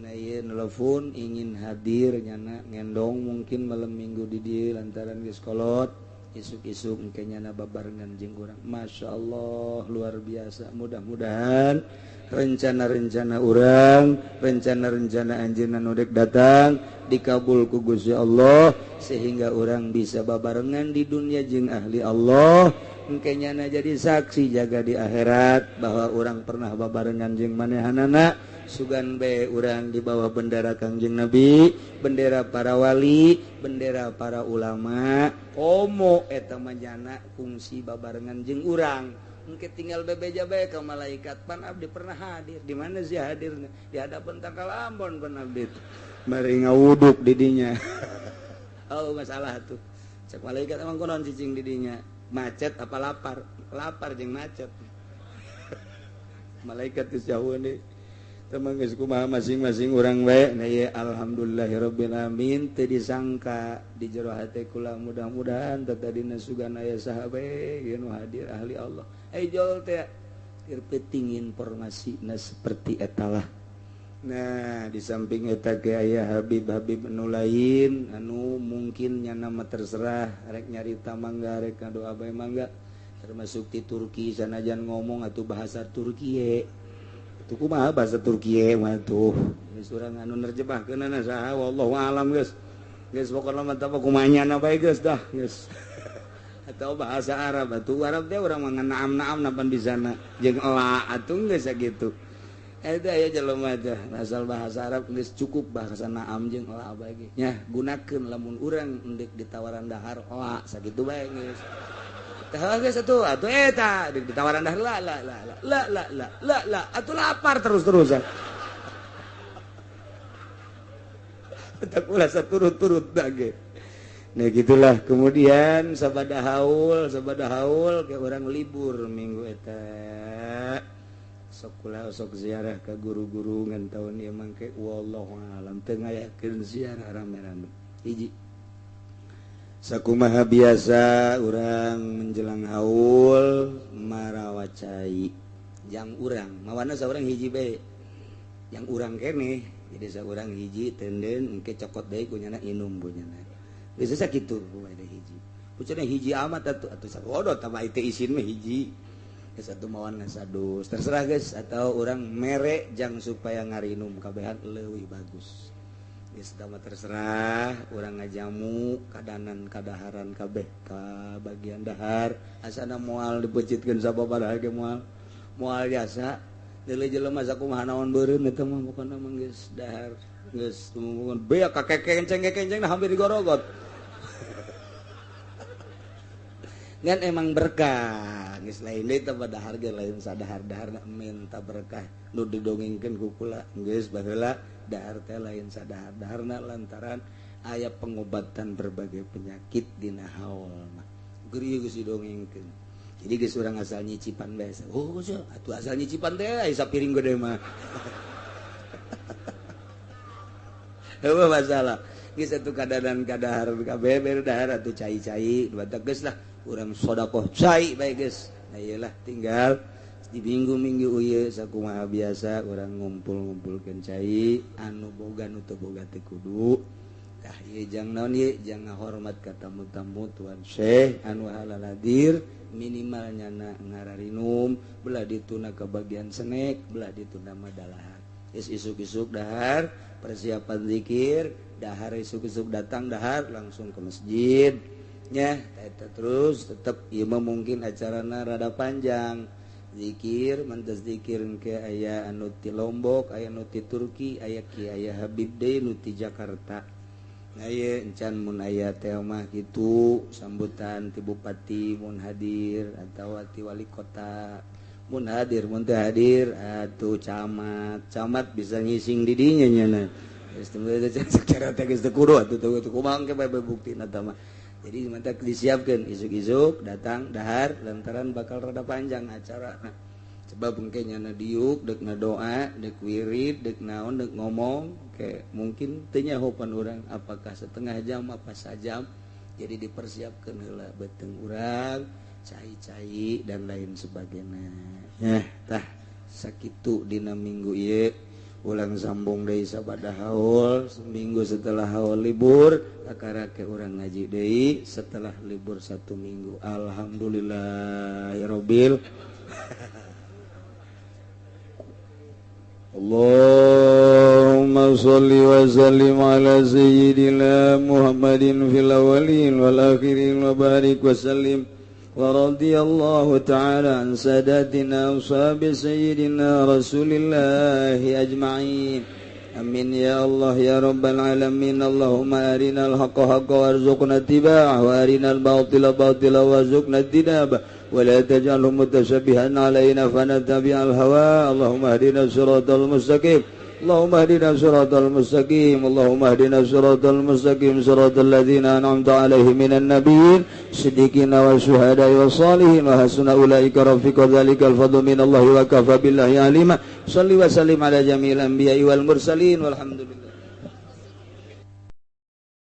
na ieu nelpon ingin hadir nyana ngendong mungkin malam Minggu di dieu lantaran geus kolot isuk-isuk engke nyana babarengan jeung urang. Masya Allah luar biasa. Mudah-mudahan rencana-rencana urang, rencana-rencana anjeunna nu dek datang dikabul ku Gusti Allah sehingga urang bisa babarengan di dunia jeung ahli Allah. Engke nyana jadi saksi jaga di akhirat bahwa urang pernah babarengan jeung manehanana. Sugan bae urang di bawah bendera Kangjeng Nabi, bendera para wali, bendera para ulama. Komo eta mah jana fungsi babarengan jeung urang. Engke tinggal bebeja bae ka malaikat, pan abdi pernah hadir. Di mana sih hadirna? Di hadapan tangkal Ambon pan abdi. Bari ngawuduk di dinya. Oh masalah tuh. Cek malaikat emang kunaon cicing di dinya? Macet apa lapar? Lapar jeung macet. Malaikat geus jauh nih. Teman geus kumaha masing-masing urang bae. Nah ieu alhamdulillahirabbil alamin teu disangka di jero hate kula mudah-mudahan teu tadina sugan aya saha bae ieu nu hadir ahli Allah. Ai jol teh keur penting informasina seperti eta lah. Nah di samping eta ge aya Habib-habib nu lain anu mungkin nyana mah terserah rek nyarita mangga rek ngadoa bae mangga, termasuk di Turki sanajan ngomong atuh bahasa Turki itu kumaha bahasa Turki mah tuh geus urang anu nerjemahkeunana saha wallahu alam geus geus pokona mah tah kumaha nyana bae geus dah geus atau bahasa Arab atuh Arab teh urang mah naam-naam napan bisana jeung ela atuh geus sakitu. Eta aya jelema teh asal bahasa Arab geus cukup bahasa naam jeung ela bae ge nya gunakeun lamun urang endek ditawaran dahar ela sakitu bae geus. Tah geus atuh atuh eta deuk ditawaran dahar la la la la la la la la atuh lapar terus-terusan. Tak ulah saturut-turut dage. Nah gitulah kemudian sabada haul ke urang libur minggu eta. Sok kula sok ziarah ka guru-guru ngan taun ieu mangke wallahu alam teu ngayakeun ziarah rame-rame. Hiji sakumaha biasa urang menjelang haul marawa cai jang urang mawana saurang hiji bae yang urang keneh jadi saurang hiji tenden engke cokot deui ku nyana inum bu nyana geus sakitu bae hiji pucana hiji amat atuh atuh sabodo tah mah teu isin mah hiji satu mawan sadus terserah guys atau orang mere jang supaya ngarinum kabehan leuwih bagus geus tah mah terserah urang ngajamu kadanan kadaharan kabeh ka bagian dahar asana moal dipeucitkeun sababaraha ge moal moal jasa deuleu jelema sakumaha naon beureum eta mah pokona mah geus dahar geus tumumun beak ka kekenceng-kekenceng hampir digorogot. Ngan emang berkah geus lain deui teh pada harga lain sadahar-daharna minta berkah nu didongengkeun ku kula geus baheula dahar teh lain sadahar-daharna lantaran aya pengobatan berbagai penyakit dina haul mah geus geus didongengkeun. Jadi geus urang asal nyicipan bae. Oh geus atuh asal nyicipan teh aya sapiring gede mah. Heueuh masalah geus atuh kadadan kadahar kabeh dahar atuh cai-cai batak geus lah urang sodakoh cai bae geus. Nah iyalah tinggal di minggu-minggu ieu sakumaha biasa urang ngumpul-ngumpulkeun cai anu boga nu teu boga teh kudu. Tah ieu jang naon ieu jang ngahormat ka tamu-tamu Tuan Syekh anu halal hadir minimal nyana ngararinum belah dituna ka bagian senek belah dituna mah dalahar. Geus isuk-isuk dahar persiapan zikir dahar isuk-isuk datang dahar langsung ke masjid. Nya eta terus tetep ieu mah mungkin acarana rada panjang zikir mantas zikir ke aya anu ti Lombok aya anu ti Turki aya ki aya Habib deui nu ti Jakarta. Nah ieu encan mun aya teh mah kitu sambutan ti bupati mun hadir atawa ti wali kota mun hadir mun teu hadir atuh camat camat bisa ngising di dinya nya geus teu secara teh geus teu kudu atuh teu kumaha engke bae buktina tah mah. Jadi mantap disiapkan isuk-isuk datang dahar lantaran bakal rada panjang acara. Nah, sebab mungkin nyana diuk dek na doa dek wirid dek naon dek ngomong kayak mungkin teu nyahopan urang apakah setengah jam apa sajam. Jadi dipersiapkan heula beuteung urang cai-cai dan lain sebagainya. Nah, tah sakitu dina minggu ieu. Ulang sambung deui sabada haul seminggu setelah haul libur kakarake urang ngaji deui setelah libur 1 minggu. Alhamdulillahirabbil Allahumma sholli wa sallim ala sayyidina Muhammadin fil awwalin wal akhirin wa barik wa sallim. Wa radiyallahu ta'ala an sadatina ashabi sayyidina Rasulillahi ajma'in. Amin ya Allah ya Rabbal alamin. Allahumma arinal haqqa haqqa warzuqna ittiba'ah wa arinal batila batila warzuqna ijtinabah wa la taj'alhu mutasyabihan alaina fanattabi'al hawa. Allahumma ihdina siratal mustaqim. Allahumma ihdina siratal mustaqim. Allahumma ihdina siratal mustaqim siratal ladzina an'amta 'alaihim minan nabiyyin siddiqina wasyuhada'i wassalihin wa hasuna ulaika rafiqa. Dzalikal fadlu minallahi wa kafa billahi alima. Shalli wa sallim ala jami'il anbiya'i wal mursalin walhamdulillah.